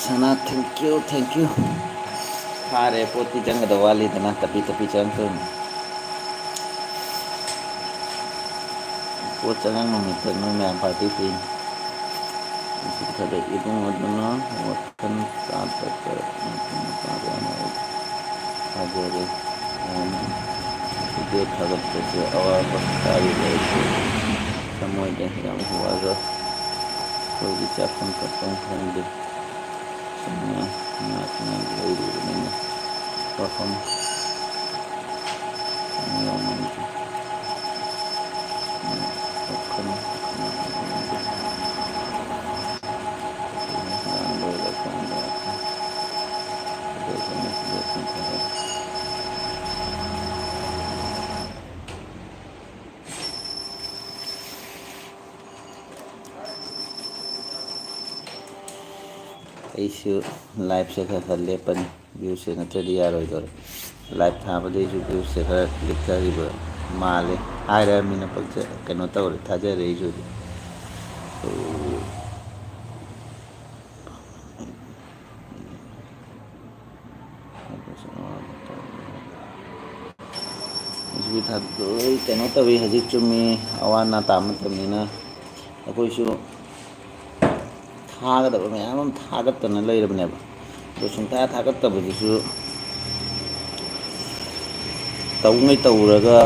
ꯁꯅꯥ, thank you, thank you꯫ ꯐꯥꯔꯦ, ꯄꯣꯠꯇꯤ ꯆꯪꯒꯗꯕ ꯋꯥꯠꯂꯤꯗꯅ, ꯇꯞꯄꯤ ꯇꯞꯄꯤ ꯆꯪꯉꯛꯇꯣꯏꯅꯤ꯫ ꯄꯣꯠ ꯆꯪꯉꯛ ꯅꯨꯃꯤꯠꯇ ꯅꯣꯏ ꯃꯌꯥꯝ ꯄꯥꯔꯇꯤ ꯄꯤꯅꯤ꯫ ꯉꯁꯤ ꯊꯕꯛ ꯏꯕꯨꯡ ꯑꯗꯨꯅ ꯋꯥꯈꯜ ꯇꯥꯗꯕ ꯅꯨꯄꯥꯗꯨ ꯑꯃ ꯊꯥꯖꯔꯦ꯫ ꯚꯤꯗꯤꯑꯣ ꯊꯥꯒꯠꯄꯁꯦ ꯑꯋꯥꯕ ꯇꯥꯔꯤꯕ ꯑꯩꯁꯨ ꯊꯃꯣꯏꯗ ꯌꯥꯝ ꯋꯥꯖ-, ꯑꯩꯈꯣꯏꯒꯤ ꯆꯥꯐꯝ ꯊꯛꯐꯝ ꯈꯪꯗꯦ꯫ ꯁꯨꯝꯅ ꯉꯥꯛꯅ ꯂꯩꯔꯤꯕꯅꯤꯅ ꯋꯥꯐꯝ ꯌꯥꯎꯃꯟꯗꯦ꯫ ꯋꯥꯈꯜ ꯑꯩꯁꯨ ꯂꯥꯏꯐꯁꯦ ꯈꯔ ꯈꯔ ꯂꯦꯞꯄꯅꯤ, ꯚ꯭ꯌꯨꯁꯦ ꯅꯠꯇ꯭ꯔꯗꯤ ꯌꯥꯔꯣꯏꯗꯧꯔꯦ꯫ ꯂꯥꯏꯐ ꯊꯥꯕꯗꯩꯁꯨ ꯚ꯭ꯌꯨꯁꯦ ꯈꯔ ꯂꯦꯞꯊꯈꯤꯕ ꯃꯥꯜꯂꯦ꯫ ꯍꯥꯏꯔꯃꯤꯅ ꯄꯪꯆ-, ꯀꯩꯅꯣ ꯇꯧꯔꯦ, ꯊꯥꯖꯔꯦ ꯑꯩꯁꯨ꯫ ꯍꯧꯖꯤꯛ ꯊꯥꯗꯣꯛ-, ꯀꯩꯅꯣ ꯇꯧꯋꯤ, ꯍꯧꯖꯤꯛ ꯆꯨꯝꯃꯤ, ꯑꯋꯥ ꯑꯅꯥ ꯇꯥꯕ ꯃꯇꯝꯅꯤꯅ ꯑꯩꯈꯣꯏꯁꯨ ꯊꯥꯒꯗꯕ ꯃꯌꯥꯝ ꯑꯃ ꯊꯥꯒꯠꯇꯅ ꯂꯩꯔꯕꯅꯦꯕ꯫ ꯑꯗꯣ ꯁꯨꯡꯊꯥ ꯊꯥꯒꯠꯇꯕꯗꯨꯁꯨ ꯇꯧꯉꯩ ꯇꯧꯔꯒ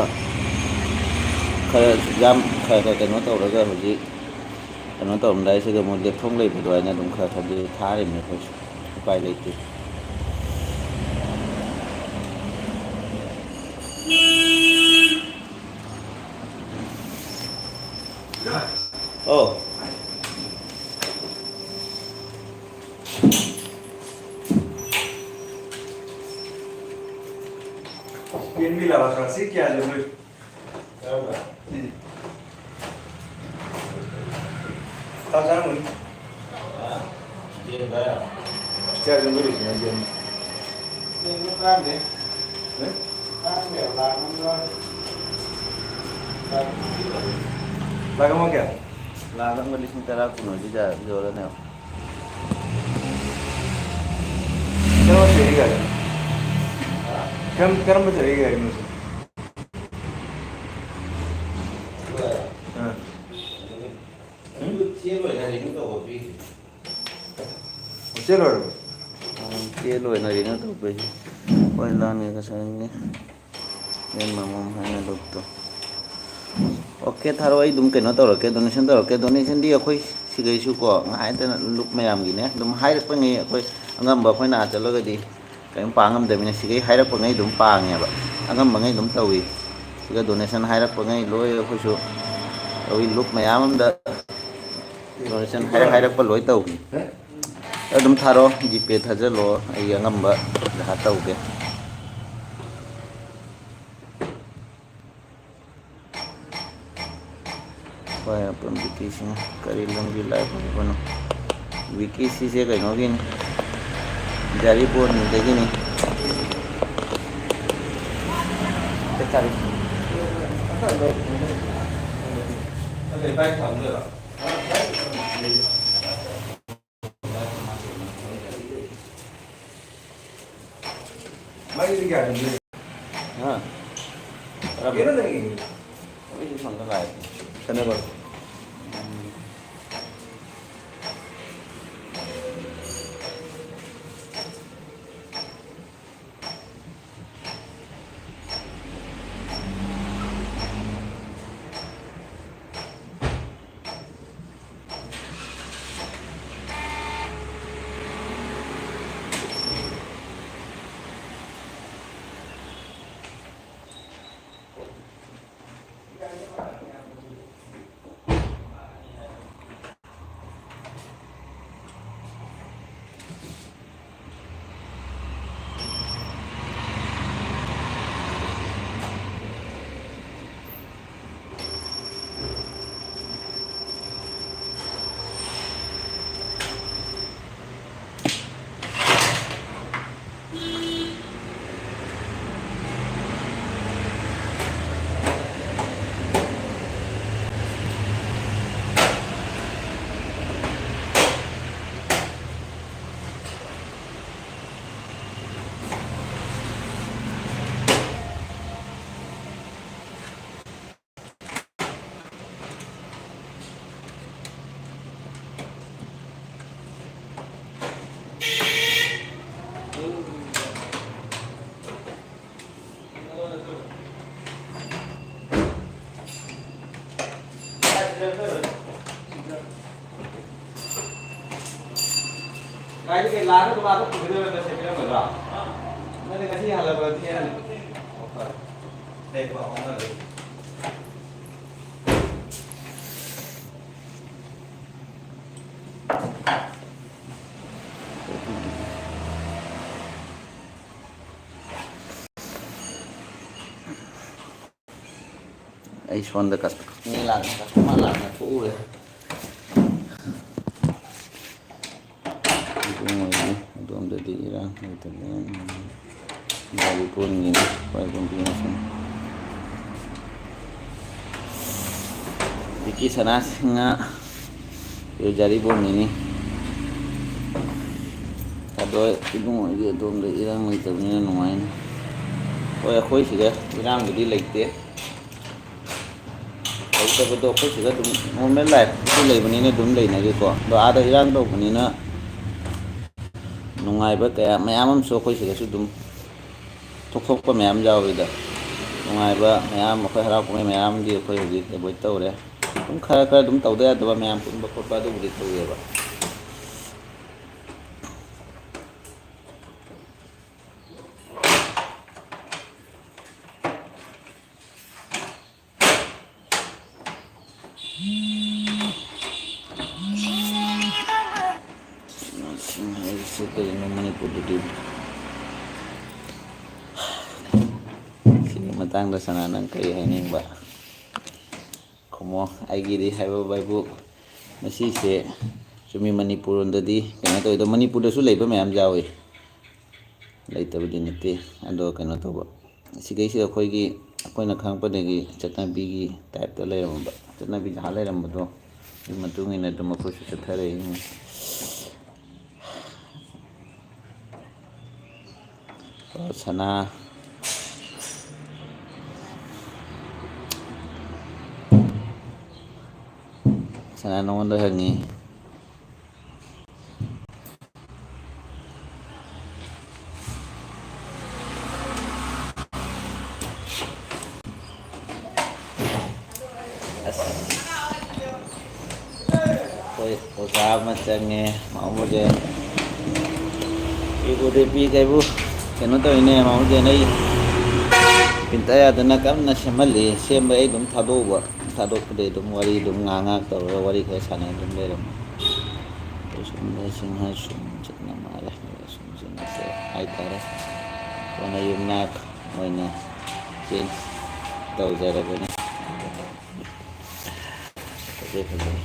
ꯈꯔ ꯌꯥꯝ ꯈꯔ ꯈꯔ ꯀꯩꯅꯣ ꯇꯧꯔꯒ ꯍꯧꯖꯤꯛ ꯀꯩꯅꯣ ꯇꯧꯔꯝꯗꯥꯏꯁꯤꯗ ꯑꯃꯨꯛ ꯂꯦꯞꯊꯣꯛ ꯂꯩꯕ ꯑꯗꯨꯃꯥꯏꯅ ꯑꯗꯨꯝ ꯈꯔ ꯈꯔꯗꯤ ꯊꯥꯔꯤꯕꯅꯤ ꯑꯩꯈꯣꯏꯁꯨ꯫ ꯎꯄꯥꯏ ꯂꯩꯇꯦ꯫ ꯑꯣ꯫ ꯄꯦꯟꯕꯤ ꯂꯥꯛꯑꯣ, ꯁꯤ ꯀꯌꯥ ꯂꯩꯕ꯭ꯔꯣ? ꯎꯝ꯫ ꯆꯥꯛ ꯆꯥꯔꯝꯃꯅꯤ꯫ ꯆꯥꯛ ꯆꯥꯔꯝꯃꯅꯤ꯫ ꯂꯥꯛ ꯑꯃ ꯀꯌꯥ? ꯂꯥꯛ ꯑꯃꯒ ꯂꯤꯁꯤꯡ ꯇꯔꯥ ꯀꯨꯟ ꯑꯣꯏꯗꯣꯏꯖꯥꯠꯂ, ꯌꯣꯜꯂꯅꯦꯕ꯫ ꯀꯔꯝꯕ ꯆꯍꯤ ꯒꯥꯔꯤ? ꯀꯔꯝ-, ꯀꯔꯝꯕ ꯆꯍꯤ ꯒꯥꯔꯤꯅꯣ ꯁꯤ? ꯑꯥ꯫ ꯎꯝ? ꯆꯦꯜ ꯂꯣꯏꯅꯔꯦ꯫ ꯑꯣ, ꯆꯦꯜ ꯂꯣꯏꯔꯕꯣ? ꯑꯥ, ꯆꯦꯜ ꯂꯣꯏꯅꯔꯦꯅ ꯇꯧꯕꯩ꯫ ꯍꯣꯏ, ꯂꯥꯟꯒꯦ ꯉꯁꯥꯏꯒꯤ꯫ ꯌꯦꯟ ꯃꯃꯣꯝ ꯍꯥꯏꯅ ꯂꯨꯞꯇꯣ꯫ ꯑꯣꯀꯦ, ꯊꯥꯔꯛꯑꯣ, ꯑꯩ ꯑꯗꯨꯝ ꯀꯩꯅꯣ ꯇꯧꯔꯛꯀꯦ, donation ꯇꯧꯔꯛꯀꯦ꯫ Donation ꯗꯤ ꯑꯩꯈꯣꯏ ꯁꯤꯈꯩꯁꯨ ꯀꯣ, ꯉꯥꯏꯗꯅ ꯂꯨꯞ ꯃꯌꯥꯝꯒꯤꯅꯦ꯫ ꯑꯗꯨꯝ ꯍꯥꯏꯔꯛꯄꯉꯩ ꯑꯩꯈꯣꯏ ꯑꯉꯝꯕ ꯑꯩꯈꯣꯏꯅ ꯑꯥ ꯆꯠꯂꯒꯗꯤ ꯀꯔꯤꯝ ꯄꯥꯡ ꯉꯝꯗꯕꯅꯤꯅ ꯁꯤꯈꯩ ꯍꯥꯏꯔꯛꯄꯉꯩ ꯑꯗꯨꯝ ꯄꯥꯡꯉꯦꯕ꯫ ꯑꯉꯝꯕꯉꯩ ꯑꯗꯨꯝ ꯇꯧꯏ꯫ ꯁꯤꯒ donation ꯍꯥꯏꯔꯛꯄꯉꯩ ꯂꯣꯏ ꯑꯩꯈꯣꯏꯁꯨ ꯇꯧꯏ꯫ ꯂꯨꯞ ꯃꯌꯥꯝ ꯑꯃꯗ donation ꯍꯥꯏꯔꯛ ꯍꯥꯏꯔꯛꯄ ꯂꯣꯏ ꯇꯧꯏ꯫ ꯑꯗꯨꯝ ꯊꯥꯔꯛꯑꯣ, GPay ꯊꯥꯖꯤꯜꯂꯣ, ꯑꯩ ꯑꯉꯝꯕ ꯖꯍꯥ ꯇꯧꯒꯦ꯫ ꯍꯣꯏ, ꯑꯄꯨꯟ ꯕꯤꯀꯤꯁꯤꯡ ꯀꯔꯤ ꯂꯝꯒꯤ ꯂꯥꯏ ꯐꯥꯎꯕꯅꯣ? ꯕꯤꯀꯤꯁꯤꯁꯦ ꯀꯩꯅꯣꯒꯤꯅꯤ, ꯖꯥꯔꯤꯄꯣꯟꯗꯒꯤꯅꯤ꯫ ꯍꯥ? ꯀꯩꯅꯣ ꯅꯪꯒꯤ? ꯑꯩꯁꯨ ꯁꯣꯝꯗ ꯂꯥꯛꯑꯦ꯫ ꯀꯩꯅꯣ ꯇꯧꯔꯣ꯫ ꯎꯝ꯫ ꯀꯥꯏꯗ ꯀꯩ ꯂꯥꯛꯑꯒ ꯗꯨꯀꯥꯟꯗ ꯄꯨꯈꯤꯗꯣꯏꯔꯣ, ꯅꯠꯇ꯭ꯔ ꯁꯦꯝꯕꯤꯔꯝꯒꯗ꯭ꯔꯣ? ꯅꯠꯇꯦ, ꯉꯁꯤ ꯍꯜꯂꯛꯄꯗ ꯊꯦꯡꯉꯅꯤ꯫ ꯑꯣ, ꯐꯔꯦ꯫ ꯂꯩ, ꯄꯥꯎ ꯐꯥꯎꯅꯔꯦ꯫ ꯑꯩ ꯁꯣꯝꯗ ꯀꯁ-, ꯃꯤ ꯂꯥꯛꯅ, ꯀꯁꯇꯃꯔ ꯂꯥꯛꯅ ꯊꯣꯛꯎꯔꯦ꯫ ꯑꯗꯨ ꯑꯣꯏꯔꯗꯤ ꯑꯗꯣꯝꯗꯗꯤ ꯏꯔꯥꯡ ꯂꯩꯇꯕꯅꯤꯅ ꯒꯥꯔꯤ ꯄꯨꯟꯒꯤꯅꯤ, ꯈ꯭ꯋꯥꯏ ꯄꯨꯟꯕꯤ ꯑꯃꯁꯨꯡ ꯕꯤꯀꯤ ꯁꯅꯥꯁꯤꯡꯅ ꯌꯣꯏꯖꯥꯔꯤ ꯕꯣꯟꯒꯤꯅꯤ꯫ ꯑꯗꯣ ꯏꯕꯨꯡꯉꯣꯒꯤ ꯑꯗꯣꯝꯗ ꯏꯔꯥꯡ ꯂꯩꯇꯕꯅꯤꯅ ꯅꯨꯡꯉꯥꯏꯅꯤ꯫ ꯍꯣꯏ, ꯑꯩꯈꯣꯏ ꯁꯤꯗ ꯏꯔꯥꯡꯕꯨꯗꯤ ꯂꯩꯇꯦ꯫ ꯂꯩꯇꯕꯗꯣ ꯑꯩꯈꯣꯏ ꯁꯤꯗ ꯑꯗꯨꯝ ꯅꯣꯔꯃꯦꯜ ꯂꯥꯏꯐꯇꯁꯨ ꯂꯩꯕꯅꯤꯅ ꯑꯗꯨꯝ ꯂꯩꯅꯔꯤꯀꯣ꯫ ꯑꯗꯣ ꯑꯥꯗ ꯏꯔꯥꯡ ꯇꯧꯕꯅꯤꯅ ꯅꯨꯡꯉꯥꯏꯕ ꯀꯌꯥ ꯃꯌꯥꯝ ꯑꯃꯁꯨ ꯑꯩꯈꯣꯏ ꯁꯤꯗꯁꯨ ꯑꯗꯨꯝ ꯊꯣꯛꯊꯣꯛꯄ ꯃꯌꯥꯝ ꯌꯥꯎꯔꯤꯗ꯫ ꯅꯨꯡꯉꯥꯏꯕ ꯃꯌꯥꯝ, ꯑꯩꯈꯣꯏ ꯍꯔꯥꯎ ꯀꯨꯝꯍꯩ ꯃꯌꯥꯝꯗꯤ ꯑꯩꯈꯣꯏ ꯍꯧꯖꯤꯛ ꯑꯦꯕꯣꯏꯗ ꯇꯧꯔꯦ꯫ ꯑꯗꯨꯝ ꯈꯔ ꯈꯔ ꯑꯗꯨꯝ ꯇꯧꯗ ꯌꯥꯗꯕ ꯃꯌꯥꯝ ꯄꯨꯟꯕ ꯈꯣꯠꯄ ꯑꯗꯨꯕꯨꯗꯤ ꯇꯧꯋꯦꯕ꯫ ꯁꯤꯡ ꯍꯥꯏꯔꯤꯁꯦ ꯀꯔꯤꯅꯣ ꯃꯅꯤꯄꯨꯔꯗꯗꯤ? ꯁꯤꯒꯤ ꯃꯇꯥꯡꯗ ꯁꯅꯥ, ꯅꯪ ꯀꯔꯤ ꯍꯥꯏꯅꯤꯡꯕ? ꯈꯨꯝꯃꯣ꯫ ꯑꯩꯒꯤꯗꯤ ꯍꯥꯏꯕ ꯍꯥꯏꯕꯨ, ꯃꯁꯤꯁꯦ ꯆꯨꯝꯃꯤ, ꯃꯅꯤꯄꯨꯔ ꯂꯣꯝꯗꯗꯤ ꯀꯩꯅꯣ ꯇꯧꯋꯦ꯫ ꯑꯗꯣ ꯃꯅꯤꯄꯨꯔꯗꯁꯨ ꯂꯩꯕ ꯃꯌꯥꯝ ꯌꯥꯎꯋꯤ, ꯂꯩꯇꯕꯗꯤ ꯅꯠꯇꯦ꯫ ꯑꯗꯣ ꯀꯩꯅꯣ ꯇꯧꯕ, ꯁꯤꯈꯩꯁꯦ ꯑꯩꯈꯣꯏꯒꯤ, ꯑꯩꯈꯣꯏꯅ ꯈꯪꯉꯛꯄꯗꯒꯤ ꯆꯠꯅꯕꯤꯒꯤ ꯇꯥꯏꯞꯇ ꯂꯩꯔꯝꯕ, ꯆꯠꯅꯕꯤ ꯖꯍꯥ ꯂꯩꯔꯝꯕꯗꯣ, ꯑꯗꯨꯒꯤ ꯃꯇꯨꯡ ꯏꯟꯅ ꯑꯗꯨꯝ ꯑꯩꯈꯣꯏꯁꯨ ꯆꯠꯊꯔꯛꯏꯅꯤ꯫ ꯁꯅꯥ, ꯁꯅꯥ ꯅꯉꯣꯟꯗ ꯍꯪꯉꯤ꯫ ꯑꯁ, ꯑꯩꯈꯣꯏ ꯑꯣꯖꯥ ꯑꯃ ꯆꯪꯉꯦ, ꯃꯥꯃꯣꯁꯦ꯫ ꯄꯤꯕꯨꯗꯤ ꯄꯤꯒꯦꯕꯨ, ꯀꯩꯅꯣ ꯇꯧꯔꯤꯅꯦ, ꯃꯥꯃꯣꯁꯦ꯫ ꯑꯩ ꯄ꯭ꯔꯤꯟꯇꯔ ꯌꯥꯗꯅ ꯀꯟꯅ ꯁꯦꯝꯍꯜꯂꯤ꯫ ꯁꯦꯝꯕ ꯑꯩ ꯑꯗꯨꯝ ꯊꯥꯗꯣꯛꯎꯕ꯫ ꯊꯥꯗꯣꯛꯄꯗꯩ ꯑꯗꯨꯝ ꯋꯥꯔꯤ ꯑꯗꯨꯝ ꯉꯥꯏꯍꯥꯛ ꯉꯥꯏꯍꯥꯛ ꯇꯧꯔꯒ ꯋꯥꯔꯤ ꯈꯔ ꯁꯥꯟꯅ ꯑꯗꯨꯝ ꯂꯩꯔꯝꯃꯦ꯫ ꯁꯨꯝ ꯁꯤꯡꯍ ꯁꯨꯝ ꯆꯠꯅ ꯃꯥꯜꯂꯦ꯫ ꯁꯨꯝ ꯁꯤꯡꯍ ꯍꯥꯏꯇꯥꯔꯦ꯫ ꯀꯣꯟꯅ ꯌꯨꯝꯅꯥꯛ ꯑꯣꯏꯅ ꯆꯦꯟꯖ ꯇꯧꯖꯔꯕꯅꯤ꯫ ꯐꯖꯩ, ꯐꯖꯩ꯫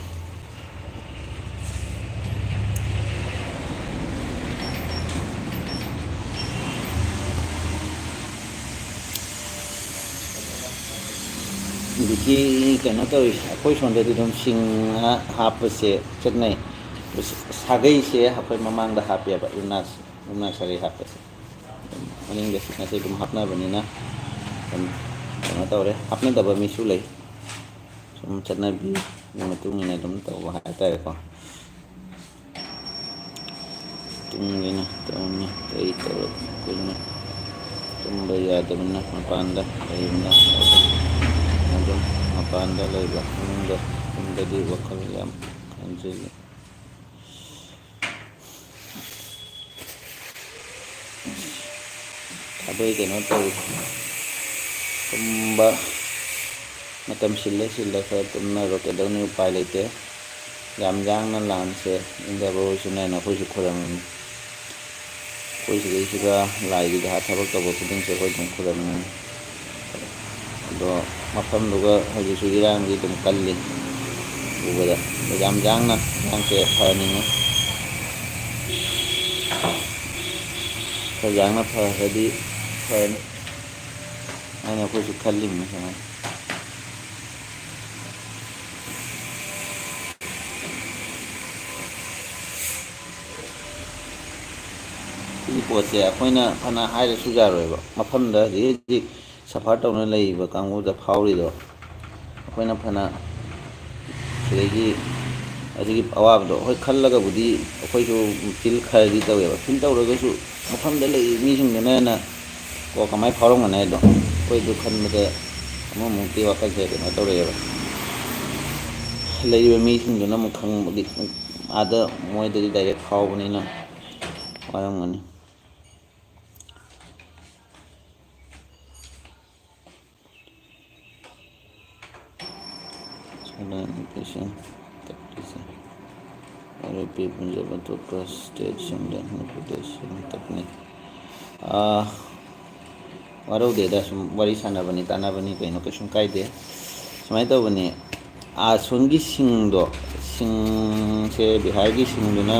ꯍꯧꯖꯤꯛꯀꯤ ꯀꯩꯅꯣ ꯇꯧꯔꯤ, ꯑꯩꯈꯣꯏ ꯁꯣꯝꯗꯗꯤ ꯑꯗꯨꯝ ꯁꯤꯡ ꯍꯥꯞꯄꯁꯦ ꯆꯠꯅꯩ꯫ ꯁꯥꯒꯩꯁꯦ ꯑꯩꯈꯣꯏ ꯃꯃꯥꯡꯗ ꯍꯥꯞꯄꯦꯕ, ꯌꯨꯝꯅꯥꯛ, ꯌꯨꯝꯅꯥꯛ ꯁꯥꯒꯩ ꯍꯥꯞꯄꯁꯦ꯫ ꯑꯗꯨꯝ ꯃꯅꯤꯡꯗ ꯁꯤꯡ ꯑꯁꯦ ꯑꯗꯨꯝ ꯍꯥꯞꯅꯕꯅꯤꯅ ꯑꯗꯨꯝ ꯀꯩꯅꯣ ꯇꯧꯔꯦ, ꯍꯥꯞꯅꯗꯕ ꯃꯤꯁꯨ ꯂꯩ꯫ ꯁꯨꯝ ꯆꯠꯅꯕꯤꯒꯤ ꯃꯇꯨꯡ ꯏꯟꯅ ꯑꯗꯨꯝ ꯇꯧꯕ ꯍꯥꯏꯇꯥꯔꯦꯀꯣ꯫ ꯇꯨꯝꯒꯦꯅ ꯇꯧꯅꯤ, ꯀꯔꯤ ꯇꯧꯔ ꯀꯨꯏꯅ ꯇꯨꯝꯕ ꯌꯥꯗꯕꯅ ꯃꯄꯥꯟꯗ ꯂꯩꯕꯅ ꯑꯗꯨꯝ ꯃꯄꯥꯟꯗ ꯂꯩꯕ, ꯃꯅꯨꯡꯗ ꯇꯨꯝꯕꯗꯤ ꯋꯥꯈꯜ ꯌꯥꯝ ꯈꯟꯖꯤꯜꯂꯤ꯫ ꯑꯩꯈꯣꯏ ꯀꯩꯅꯣ ꯇꯧꯏ, ꯇꯨꯝꯕ ꯃꯇꯝ ꯁꯤꯜꯂ ꯁꯤꯜꯂ ꯈꯔ ꯇꯨꯝꯅꯕ ꯀꯩꯗꯧꯅꯤ, ꯎꯄꯥꯏ ꯂꯩꯇꯦ꯫ ꯌꯥꯝ ꯌꯥꯡꯅ ꯂꯥꯟꯁꯦ ꯏꯪꯊꯕ ꯑꯣꯏꯁꯅꯨ ꯍꯥꯏꯅ ꯑꯩꯈꯣꯏꯁꯨ ꯈꯨꯔꯨꯝꯃꯤ꯫ ꯑꯩꯈꯣꯏ ꯁꯤꯗꯩꯁꯤꯗ ꯂꯥꯏꯒꯤ ꯖꯒꯥ ꯊꯕꯛ ꯇꯧꯕ ꯈꯨꯗꯤꯡꯁꯦ ꯑꯩꯈꯣꯏ ꯑꯗꯨꯝ ꯈꯨꯔꯨꯝꯃꯤ꯫ ꯑꯗꯣ ꯃꯐꯝꯗꯨꯒ ꯍꯧꯖꯤꯛꯁꯨ ꯏꯔꯥꯡꯗꯤ ꯑꯗꯨꯝ ꯀꯜꯂꯤ꯫ ꯎꯕꯗ ꯌꯥꯝ ꯌꯥꯡꯅ ꯏꯔꯥꯡꯁꯦ ꯐꯍꯟꯅꯤꯡꯉꯤ꯫ ꯈꯔ ꯌꯥꯡꯅ ꯐꯔꯗꯤ ꯐꯔꯅꯤ ꯍꯥꯏꯅ ꯑꯩꯈꯣꯏꯁꯨ ꯈꯜꯂꯤꯕꯅꯤ ꯁꯨꯃꯥꯏꯅ꯫ ꯁꯤꯒꯤ ꯄꯣꯠꯁꯦ ꯑꯩꯈꯣꯏꯅ ꯐꯅ ꯍꯥꯏꯔꯁꯨ ꯌꯥꯔꯣꯏꯕ꯫ ꯃꯐꯝꯗ ꯍꯧꯖꯤꯛ ꯍꯧꯖꯤꯛ ꯁꯐꯔ ꯇꯧꯅ ꯂꯩꯔꯤꯕ ꯀꯥꯡꯕꯨꯗ ꯐꯥꯎꯔꯤꯗꯣ, ꯑꯩꯈꯣꯏꯅ ꯐꯅ ꯁꯤꯗꯒꯤ ꯑꯁꯤꯒꯤ ꯑꯋꯥꯕꯗꯣ ꯍꯣꯏ ꯈꯜꯂꯒꯕꯨꯗꯤ ꯑꯩꯈꯣꯏꯁꯨ ꯐꯤꯜ ꯈꯔꯗꯤ ꯇꯧꯋꯦꯕ꯫ ꯐꯤꯜ ꯇꯧꯔꯒꯁꯨ ꯃꯐꯝꯗ ꯂꯩꯔꯤꯕ ꯃꯤꯁꯤꯡꯗꯨꯅ ꯍꯦꯟꯅ ꯀꯣ ꯀꯃꯥꯏꯅ ꯐꯥꯎꯔꯝꯒꯅꯤ ꯍꯥꯏꯗꯣ ꯑꯩꯈꯣꯏꯗꯨ ꯈꯟꯕꯗ ꯑꯃꯃꯨꯛꯇꯤ ꯋꯥꯈꯜꯁꯦ ꯀꯩꯅꯣ ꯇꯧꯔꯛꯑꯦꯕ꯫ ꯂꯩꯔꯤꯕ ꯃꯤꯁꯤꯡꯗꯨꯅ ꯑꯃꯨꯛ ꯈꯪꯕꯗꯤ, ꯑꯥꯗ ꯃꯣꯏꯗꯗꯤ ꯗꯥꯏꯔꯦꯛ ꯐꯥꯎꯕꯅꯤꯅ ꯋꯥꯔꯝꯒꯅꯤ꯫ ꯁꯣꯝꯗ ꯅꯨꯄꯤꯁꯤꯡ ꯇꯞꯂꯤꯁꯦ꯫ ꯋꯥꯔꯣꯏ ꯄꯤ ꯄꯨꯟꯖꯕ ꯑꯇꯣꯞꯄ ꯁ꯭ꯇꯦꯠꯁꯤꯡꯗ ꯅꯨꯄꯤꯗ ꯁꯤꯡ ꯇꯞꯅꯩ꯫ ꯑꯥ, ꯋꯥꯔꯧꯗꯦꯗ, ꯁꯨꯝ ꯋꯥꯔꯤ ꯁꯥꯟꯅꯕꯅꯤ, ꯇꯥꯟꯅꯕꯅꯤ, ꯀꯩꯅꯣ, ꯀꯩꯁꯨꯝ ꯀꯥꯏꯗꯦ꯫ ꯁꯨꯃꯥꯏꯅ ꯇꯧꯕꯅꯤ, ꯑꯁꯣꯝꯒꯤ ꯁꯤꯡꯗꯣ, ꯁꯤꯡꯁꯦ, ꯕꯤꯍꯥꯔꯒꯤ ꯁꯤꯡꯗꯨꯅ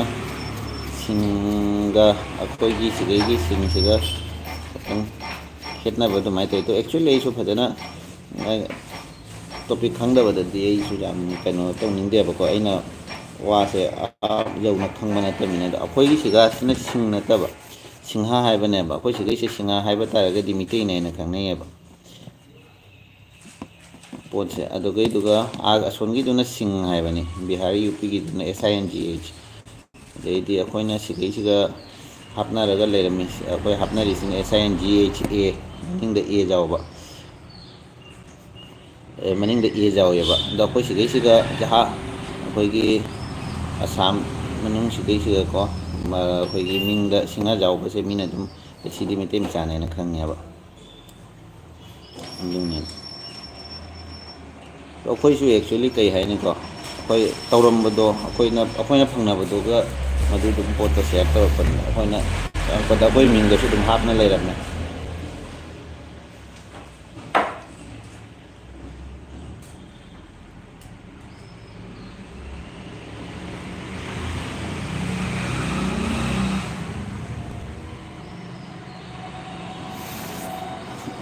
ꯁꯤꯡꯒ ꯑꯩꯈꯣꯏꯒꯤ ꯁꯤꯒꯩꯒꯤ ꯁꯤꯡꯁꯤꯒ ꯈꯤꯇꯪ ꯈꯦꯠꯅꯕ ꯑꯗꯨꯃꯥꯏꯅ ꯇꯧꯋꯤ꯫ ꯑꯗꯣ actually ꯑꯩꯁꯨ ꯐꯖꯅ ꯇꯣꯄꯤꯛ ꯈꯪꯗꯕꯗꯗꯤ ꯑꯩꯁꯨ ꯌꯥꯝ ꯀꯩꯅꯣ ꯇꯧꯅꯤꯡꯗꯦꯕꯀꯣ꯫ ꯑꯩꯅ ꯋꯥꯁꯦ ꯑꯥ ꯌꯧꯅ ꯈꯪꯕ ꯅꯠꯇꯕꯅꯤꯅ꯫ ꯑꯗꯣ ꯑꯩꯈꯣꯏꯒꯤ ꯁꯤꯒꯁꯤꯅ ꯁꯤꯡ ꯅꯠꯇꯕ, ꯁꯤꯡꯍꯥ ꯍꯥꯏꯕꯅꯦꯕ꯫ ꯑꯩꯈꯣꯏ ꯁꯤꯒꯩꯁꯦ ꯁꯤꯡꯍꯥ ꯍꯥꯏꯕ ꯇꯥꯔꯒꯗꯤ ꯃꯤꯇꯩꯅ ꯍꯦꯟꯅ ꯈꯪꯅꯩꯌꯦꯕ ꯄꯣꯠꯁꯦ꯫ ꯑꯗꯨꯒꯩꯗꯨꯒ ꯑꯥ ꯑꯁꯣꯝꯒꯤꯗꯨꯅ ꯁꯤꯡ ꯍꯥꯏꯕꯅꯤ, ꯕꯤꯍꯥꯔꯤ ꯌꯨ ꯄꯤꯒꯤꯗꯨꯅ S I N G H꯫ ꯑꯗꯩꯗꯤ ꯑꯩꯈꯣꯏꯅ ꯁꯤꯒꯩꯁꯤꯒ ꯍꯥꯞꯅꯔꯒ ꯂꯩꯔꯝꯃꯤ꯫ ꯑꯩꯈꯣꯏ ꯍꯥꯞꯅꯔꯤꯁꯤꯅ S I N G H A, ꯃꯅꯤꯡꯗ A ꯌꯥꯎꯕ꯫ ꯑꯦ, ꯃꯅꯤꯡꯗ A ꯌꯥꯎꯋꯦꯕ꯫ ꯑꯗꯣ ꯑꯩꯈꯣꯏ ꯁꯤꯒꯩꯁꯤꯒ ꯖꯍꯥ-, ꯑꯩꯈꯣꯏꯒꯤ ꯑꯁꯥꯝ ꯃꯅꯨꯡ ꯁꯤꯒꯩꯁꯤꯒꯀꯣ, ꯃ-, ꯑꯩꯈꯣꯏꯒꯤ ꯃꯤꯡꯗ ꯁꯤꯡꯍꯥ ꯌꯥꯎꯕꯁꯦ ꯃꯤꯅ ꯑꯗꯨꯝ, "ꯑꯦ, ꯁꯤꯗꯤ ꯃꯩꯇꯩ ꯃꯆꯥꯅꯦꯅ" ꯈꯪꯉꯦꯕ꯫ ꯑꯗꯨꯅꯤ꯫ ꯑꯗꯣ ꯑꯩꯈꯣꯏꯁꯨ actually ꯀꯩ ꯍꯥꯏꯅꯤꯀꯣ, ꯑꯩꯈꯣꯏ ꯇꯧꯔꯝꯕꯗꯣ, ꯑꯩꯈꯣꯏꯅ, ꯑꯩꯈꯣꯏꯅ ꯐꯪꯅꯕꯗꯨꯒ ꯃꯗꯨ ꯑꯗꯨꯝ ꯄꯣꯠꯇꯣ share ꯇꯧꯔꯛꯄꯅꯤꯅ꯫ ꯑꯩꯈꯣꯏꯅ ꯆꯪꯉꯛꯄꯗ ꯑꯩꯈꯣꯏ ꯃꯤꯡꯗꯁꯨ ꯑꯗꯨꯝ ꯍꯥꯞꯅ ꯂꯩꯔꯝꯃꯦ꯫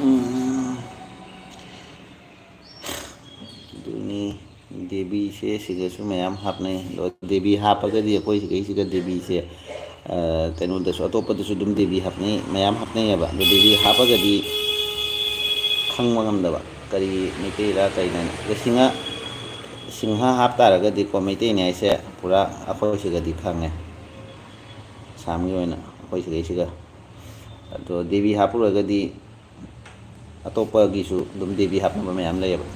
ꯎꯝ꯫ ꯑꯗꯨꯅꯤ, ꯗꯦꯕꯤꯁꯦ ꯁꯤꯗꯁꯨ ꯃꯌꯥꯝ ꯍꯥꯞꯅꯩ꯫ ꯑꯗꯣ ꯗꯦꯕꯤ ꯍꯥꯞꯄꯒꯗꯤ ꯑꯩꯈꯣꯏ ꯁꯤꯒꯩꯁꯤꯒ ꯗꯦꯕꯤꯁꯦ, ꯑ, ꯀꯩꯅꯣꯗꯁꯨ, ꯑꯇꯣꯞꯄꯗꯁꯨ ꯑꯗꯨꯝ ꯗꯦꯕꯤ ꯍꯥꯞꯅꯩ, ꯃꯌꯥꯝ ꯍꯥꯞꯅꯩꯌꯦꯕ꯫ ꯑꯗꯣ ꯗꯦꯕꯤ ꯍꯥꯞꯄꯒꯗꯤ ꯈꯪꯕ ꯉꯝꯗꯕ, ꯀꯔꯤ ꯃꯩꯇꯩꯔꯥ ꯀꯩꯅꯣꯅ꯫ ꯑꯗꯣ ꯁꯤꯡꯍ-, ꯁꯤꯡꯍ ꯍꯥꯞ ꯇꯥꯔꯒꯗꯤꯀꯣ, ꯃꯩꯇꯩꯅꯦ ꯍꯥꯏꯁꯦ ꯄꯨꯔꯥ ꯑꯩꯈꯣꯏ ꯁꯤꯒꯗꯤ ꯈꯪꯉꯦ, ꯑꯁꯥꯝꯒꯤ ꯑꯣꯏꯅ ꯑꯩꯈꯣꯏ ꯁꯤꯒꯩꯁꯤꯒ꯫ ꯑꯗꯣ ꯗꯦꯕꯤ ꯍꯥꯞꯄꯨꯔꯒꯗꯤ ꯑꯇꯣꯞꯄꯒꯤꯁꯨ ꯑꯗꯨꯝ ꯗꯦꯕꯤ ꯍꯥꯞꯅꯕ ꯃꯌꯥꯝ ꯂꯩꯌꯦꯕ꯫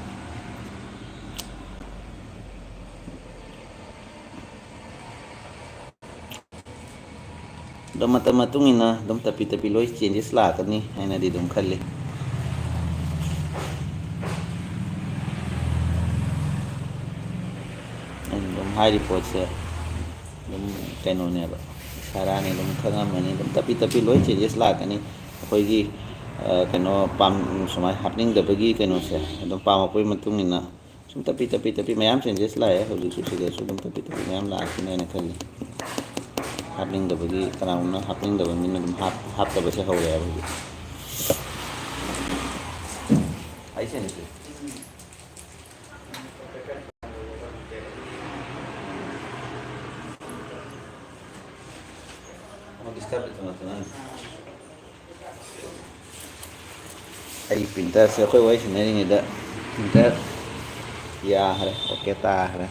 ꯃꯇꯝ ꯃꯇꯨꯡ ꯏꯟꯅ ꯑꯗꯨꯝ ꯇꯞꯄꯤ ꯇꯞꯄꯤ ꯂꯣꯏ ꯆꯦꯟꯖꯦꯁ ꯂꯥꯛꯀꯅꯤ ꯍꯥꯏꯅꯗꯤ ꯑꯗꯨꯝ ꯈꯜꯂꯤ꯫ ꯑꯩꯅ ꯑꯗꯨꯝ ꯍꯥꯏꯔꯤ ꯄꯣꯠꯁꯦ ꯑꯗꯨꯝ ꯀꯩꯅꯣꯅꯦꯕ, ꯁꯥꯔꯥꯅꯤ ꯑꯗꯨꯝ ꯈꯪꯉꯝꯃꯅꯤ꯫ ꯑꯗꯨꯝ ꯇꯞꯄꯤ ꯇꯞꯄꯤ ꯂꯣꯏ ꯆꯦꯟꯖꯦꯁ ꯂꯥꯛꯀꯅꯤ꯫ ꯑꯩꯈꯣꯏꯒꯤ, ꯑ, ꯀꯩꯅꯣ, ꯄꯥꯝ-, ꯁꯨꯃꯥꯏꯅ ꯍꯥꯞꯅꯤꯡꯗꯕꯒꯤ ꯀꯩꯅꯣꯁꯦ ꯑꯗꯨꯝ ꯄꯥꯝꯃꯛꯄꯒꯤ ꯃꯇꯨꯡ ꯏꯟꯅ ꯁꯨꯝ ꯇꯞꯄꯤ ꯇꯞꯄꯤ ꯇꯞꯄꯤ ꯃꯌꯥꯝ ꯆꯦꯟꯖꯦꯁ ꯂꯥꯛꯑꯦ꯫ ꯍꯧꯖꯤꯛꯁꯨ ꯁꯤꯗꯁꯨ ꯑꯗꯨꯝ ꯇꯞꯄꯤ ꯇꯞꯄꯤ ꯃꯌꯥꯝ ꯂꯥꯛꯀꯅꯤ ꯍꯥꯏꯅ ꯈꯜꯂꯤ꯫ ꯍꯥꯞꯅꯤꯡꯗꯕꯒꯤ, ꯀꯅꯥꯒꯨꯝꯕꯅ ꯍꯥꯞꯅꯤꯡꯗꯕ ꯃꯤꯅ ꯑꯗꯨꯝ ꯍꯥꯞ-, ꯍꯥꯞꯇꯕꯁꯦ ꯍꯧꯔꯦ ꯍꯥꯏꯕ ꯍꯧꯖꯤꯛ꯫ ꯑꯩ ꯁꯦꯡꯗ꯭ꯔꯤ꯫ ꯑꯃ ꯗꯤꯁꯇꯔꯕ ꯇꯧꯅ ꯇꯧꯅ꯫ ꯑꯩ ꯄ꯭ꯔꯤꯟꯇꯔꯁꯦ ꯑꯩꯈꯣꯏ ꯋꯥꯔꯤ ꯁꯥꯟꯅꯔꯤꯉꯩꯗ ꯄ꯭ꯔꯤꯟꯇꯔ ꯌꯥꯈ꯭ꯔꯦ, ꯑꯣꯀꯦ ꯇꯥꯈ꯭ꯔꯦ꯫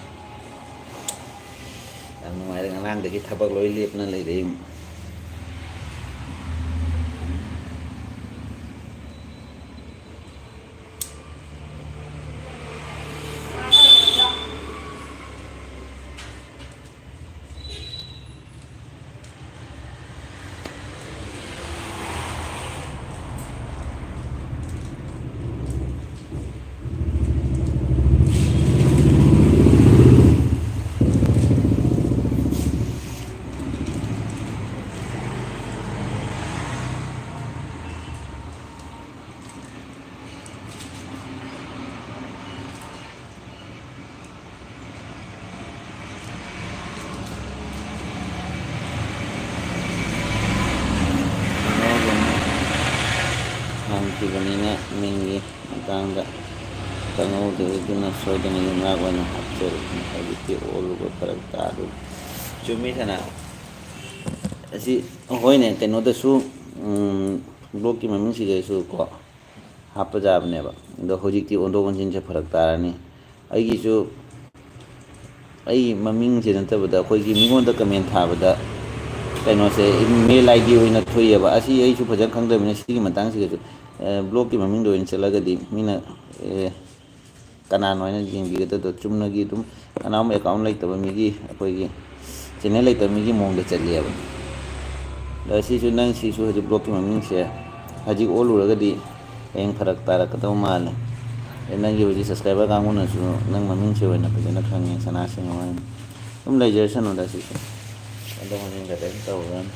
ꯌꯥꯝ ꯅꯨꯡꯉꯥꯏꯔꯦ, ꯉꯔꯥꯡꯗꯒꯤ ꯊꯕꯛ ꯂꯣꯏ ꯂꯦꯞꯅ ꯂꯩꯔꯦ꯫ ꯍꯥꯡꯈꯤꯕꯅꯤꯅ ꯃꯤꯡꯒꯤ ꯃꯇꯥꯡꯗ ꯈꯪꯍꯧꯗꯦ, ꯑꯗꯨꯅ ꯁꯣꯏꯗꯅ ꯌꯨꯝꯅꯥꯛ ꯑꯣꯏꯅ ꯍꯥꯞꯆꯔꯛꯄꯅꯤ꯫ ꯍꯧꯖꯤꯛꯇꯤ ꯑꯣꯜꯂꯨꯕ ꯐꯔꯛ ꯇꯥꯗꯨꯅ꯫ ꯆꯨꯝꯃꯤ ꯁꯅꯥ꯫ ꯑꯁꯤ, ꯍꯣꯏꯅꯦ, ꯀꯩꯅꯣꯗꯁꯨ, ꯎꯝ, ꯕ꯭ꯂꯣꯛꯀꯤ ꯃꯃꯤꯡꯁꯤꯗꯁꯨ ꯀꯣ, ꯍꯥꯞꯄ ꯌꯥꯕꯅꯦꯕ꯫ ꯑꯗꯣ ꯍꯧꯖꯤꯛꯇꯤ ꯑꯣꯟꯊꯣꯛ ꯑꯣꯟꯁꯤꯟꯁꯦ ꯐꯔꯛ ꯇꯥꯔꯅꯤ꯫ ꯑꯩꯒꯤꯁꯨ, ꯑꯩ ꯃꯃꯤꯡꯁꯦ ꯅꯠꯇꯕꯗ ꯑꯩꯈꯣꯏꯒꯤ ꯃꯤꯉꯣꯟꯗ ꯀꯃꯦꯟ ꯊꯥꯕꯗ ꯀꯩꯅꯣꯁꯦ, ꯃꯦꯜ ꯑꯥꯏ ꯗꯤ ꯑꯣꯏꯅ ꯊꯣꯛꯑꯦꯕ꯫ ꯑꯁꯤ ꯑꯩꯁꯨ ꯐꯖꯅ ꯈꯪꯗꯕꯅꯤꯅ ꯁꯤꯒꯤ ꯃꯇꯥꯡꯁꯤꯗꯁꯨ, ꯑ, ꯕ꯭ꯂꯣꯛꯀꯤ ꯃꯃꯤꯡꯗ ꯑꯣꯏꯅ ꯆꯠꯂꯒꯗꯤ ꯃꯤꯅ, ꯑꯦ, ꯀꯅꯥꯅꯣ ꯍꯥꯏꯅ ꯌꯦꯡꯕꯤꯒꯗꯕꯗꯣ, ꯆꯨꯝꯅꯒꯤ ꯑꯗꯨꯝ ꯀꯅꯥꯒꯨꯝꯕ ꯑꯦꯀꯥꯎꯟ ꯂꯩꯇꯕ ꯃꯤꯒꯤ, ꯑꯩꯈꯣꯏꯒꯤ ꯆꯦꯅꯦꯜ ꯂꯩꯇꯕ ꯃꯤꯒꯤ ꯃꯑꯣꯡꯗ ꯆꯠꯂꯦꯕ꯫ ꯑꯗ ꯁꯤꯁꯨ, ꯅꯪ ꯁꯤꯁꯨ ꯍꯧꯖꯤꯛ ꯕ꯭ꯂꯣꯛꯀꯤ ꯃꯃꯤꯡꯁꯦ ꯍꯧꯖꯤꯛ ꯑꯣꯜꯂꯨꯔꯒꯗꯤ ꯍꯌꯦꯡ ꯐꯔꯛ ꯇꯥꯔꯛꯀꯗꯧ ꯃꯥꯜꯂꯦ꯫ ꯑꯗꯩ ꯅꯪꯒꯤ ꯍꯧꯖꯤꯛ ꯁꯕꯁꯀ꯭ꯔꯥꯏꯕꯔ ꯀꯥꯡꯕꯨꯅꯁꯨ ꯅꯪ ꯃꯃꯤꯡꯁꯦ ꯑꯣꯏꯅ ꯐꯖꯅ ꯈꯪꯉꯦ, ꯁꯅꯥ ꯁꯤꯡꯍ ꯍꯥꯏꯅ꯫ ꯑꯗꯨꯝ ꯂꯩꯖꯔꯁꯅꯨꯗ ꯁꯤꯁꯨ꯫ ꯑꯗꯣ ꯃꯃꯤꯡꯒ ꯀꯩꯝ ꯇꯧꯔꯨꯔꯅꯨ꯫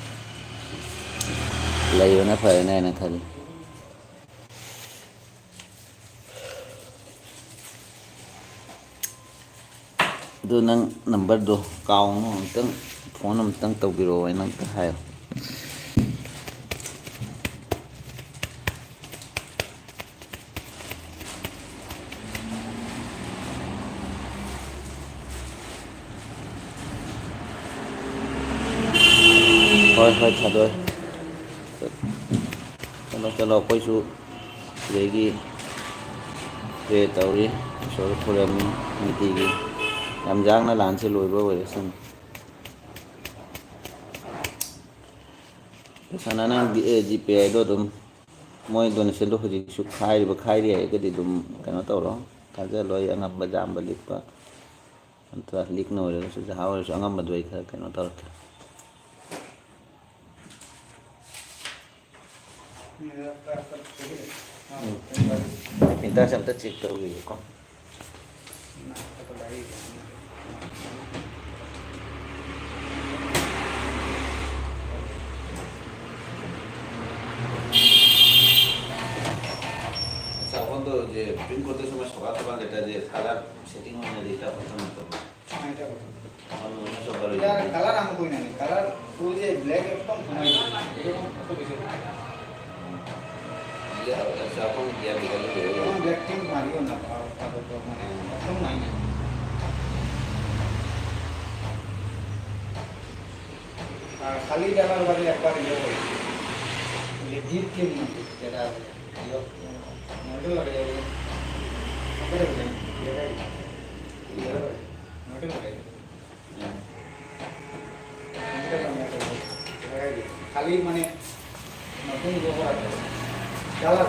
ꯂꯩꯕꯅ ꯐꯔꯦꯅꯦ ꯍꯥꯏꯅ ꯈꯜꯂꯤ꯫ ꯑꯗꯨ ꯅꯪ ꯅꯝꯕꯔꯗꯣ ꯀꯥꯎꯅꯣ, ꯑꯃꯨꯛꯇꯪ ꯐꯣꯟ ꯑꯃꯨꯛꯇꯪ ꯇꯧꯕꯤꯔꯛꯑꯣ ꯍꯥꯏꯅ ꯑꯝꯇ ꯍꯥꯏꯌꯣ꯫ ꯍꯣꯏ, ꯍꯣꯏ, ꯊꯥꯗꯣꯛꯑꯦ꯫ ꯆꯠꯂꯣ, ꯆꯠꯂꯣ, ꯑꯩꯈꯣꯏꯁꯨ ꯁꯤꯗꯒꯤ ꯄ꯭ꯔꯦ ꯇꯧꯔꯤ, ꯏꯁꯣꯔ ꯈꯨꯔꯨꯝꯃꯤ ꯅꯨꯡꯇꯤꯒꯤ꯫ ꯌꯥꯝ ꯌꯥꯡꯅ ꯂꯥꯟꯁꯦ ꯂꯣꯏꯕ ꯑꯣꯏꯔꯁꯅꯨ꯫ ꯄꯩꯁꯥꯅ ꯅꯪ ꯖꯤ ꯄꯦ ꯍꯥꯏꯗꯣ ꯑꯗꯨꯝ, ꯃꯣꯏ ꯗꯣꯅꯦꯁꯟꯗꯣ ꯍꯧꯖꯤꯛꯁꯨ ꯈꯥꯏꯔꯤꯕ, ꯈꯥꯏꯔꯤ ꯍꯥꯏꯔꯒꯗꯤ ꯑꯗꯨꯝ ꯀꯩꯅꯣ ꯇꯧꯔꯣ, ꯊꯥꯖꯜꯂꯣ꯫ ꯑꯩ ꯑꯉꯝꯕ ꯖꯥꯝꯕ ꯂꯤꯛꯄ ꯅꯠꯇ꯭ꯔ ꯂꯤꯛꯅ ꯑꯣꯏꯔꯒꯁꯨ, ꯖꯍꯥ ꯑꯣꯏꯔꯁꯨ, ꯑꯉꯝꯕꯗꯣ ꯑꯩ ꯈꯔ ꯀꯩꯅꯣ ꯇꯧꯔꯛꯀꯦ꯫ ꯄ꯭ꯔꯤꯟꯇꯔꯁꯦ ꯑꯝꯇ ꯆꯦꯛ ꯇꯧꯈꯤꯒꯦꯀꯣ꯫ ꯑꯠꯆꯥ, ꯑꯩꯈꯣꯏꯗꯣ ꯍꯧꯖꯤꯛ ꯄ꯭ꯔꯤꯟ ꯀꯣꯠꯇꯁꯨ ꯃꯣꯏ ꯁꯣꯔꯥꯠ ꯊꯧꯕꯥꯜ ꯂꯦꯇꯔꯁꯦ ꯀꯂꯔ ꯁꯦꯠꯇꯤꯡ ꯑꯣꯏꯅꯗꯤ ꯈꯔ ꯐꯖꯅ ꯇꯧ꯫ ꯁꯨꯃꯥꯏꯅ ꯇꯧꯕ꯫ ꯌꯥꯔꯦ, ꯀꯂꯔ ꯑꯃ ꯀꯨꯏꯅꯅꯤ꯫ ꯀꯂꯔ ꯐꯨꯜꯁꯦ ꯕ꯭ꯂꯦꯛ ꯑꯦꯛꯇꯝ ꯊꯝꯃꯒꯦ꯫ ꯑꯗꯨꯝ ꯑꯩꯈꯣꯏꯒꯤꯁꯨ ꯑꯗꯨꯝ ꯕ꯭ꯂꯦꯛ ꯇꯤꯟ ꯃꯥꯔꯤꯌꯣ ꯅ ꯐꯥꯕ ꯐꯥꯕ ꯇꯧꯕꯅꯦ꯫ ꯑꯗꯨꯝ ꯍꯥꯏꯅ꯫ ꯑ, ꯈꯥꯂꯤ ꯀꯂꯔ ꯋꯥꯂꯤ ꯑꯦꯛꯕꯥꯔ ꯌꯦ ꯗꯤꯞ ꯀ꯭ꯂꯤꯟ ꯃꯟꯗꯤ ꯖꯦꯗꯥ ꯌꯣ ꯅꯣꯗꯜ ꯂꯒꯦ ꯌꯣ ꯅꯣꯗꯜ ꯂꯒꯦ ꯌꯣ ꯅꯣꯗꯜ ꯂꯒꯦ ꯌꯣ ꯈꯥꯂꯤ ꯃꯅꯦ ꯃꯇꯨꯡꯗ ꯍꯣꯔꯛꯄ ꯀꯂꯔ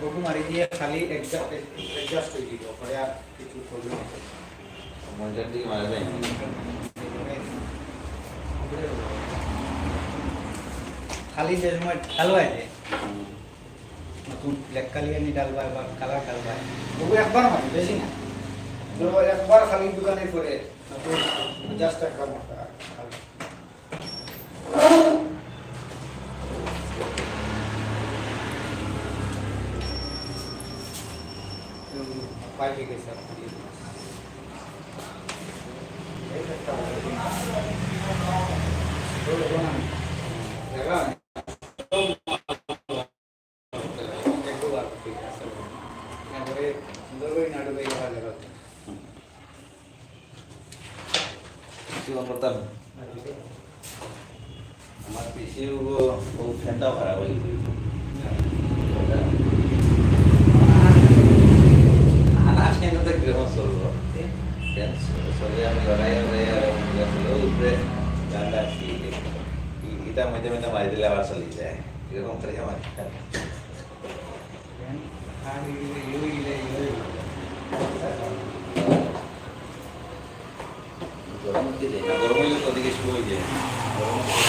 ꯀꯣꯀꯨ ꯃꯥꯔꯤ ꯗꯤꯌꯦ ꯈꯥꯂꯤ ꯑꯦꯗꯖꯁ ꯑꯦꯗꯖꯁ ꯇꯧ ꯗꯤꯌꯣ ꯈꯣꯔꯌꯥ ꯀꯤꯆꯨ ꯄ꯭ꯔꯣꯕ꯭ꯂꯦꯝ ꯃꯣꯟꯖꯟꯗꯤ ꯃꯥꯔꯦ꯫ খালি যে সময় ঢালবায় যে, হুম। নতুন ব্ল্যাক কালি আনি ঢালবায় বা কালার ঢালবায়, তবু একবার হয়, বেশি না। ধরো একবার খালি দোকানে পরে, নতুন just একবার মতো আর খালি। হুম, পাইলে গেছে। কি করতাম? আমার পিসির ও, ও ফ্যানটাও খারাপ হয়ে গেছে। আর আজকে তো কিরকম চলবো? ফ্যান চলে আমি লড়াই লড়াই আর উপরে গান গাচ্ছি। এটা মধ্যে মধ্যে মারি দিলে আবার চলে যায়। এরকম করে আমার গরম হচ্ছে যে, না, গরম হইলে তো ওদিকে শুরু হয়ে যায়। গরম হচ্ছে।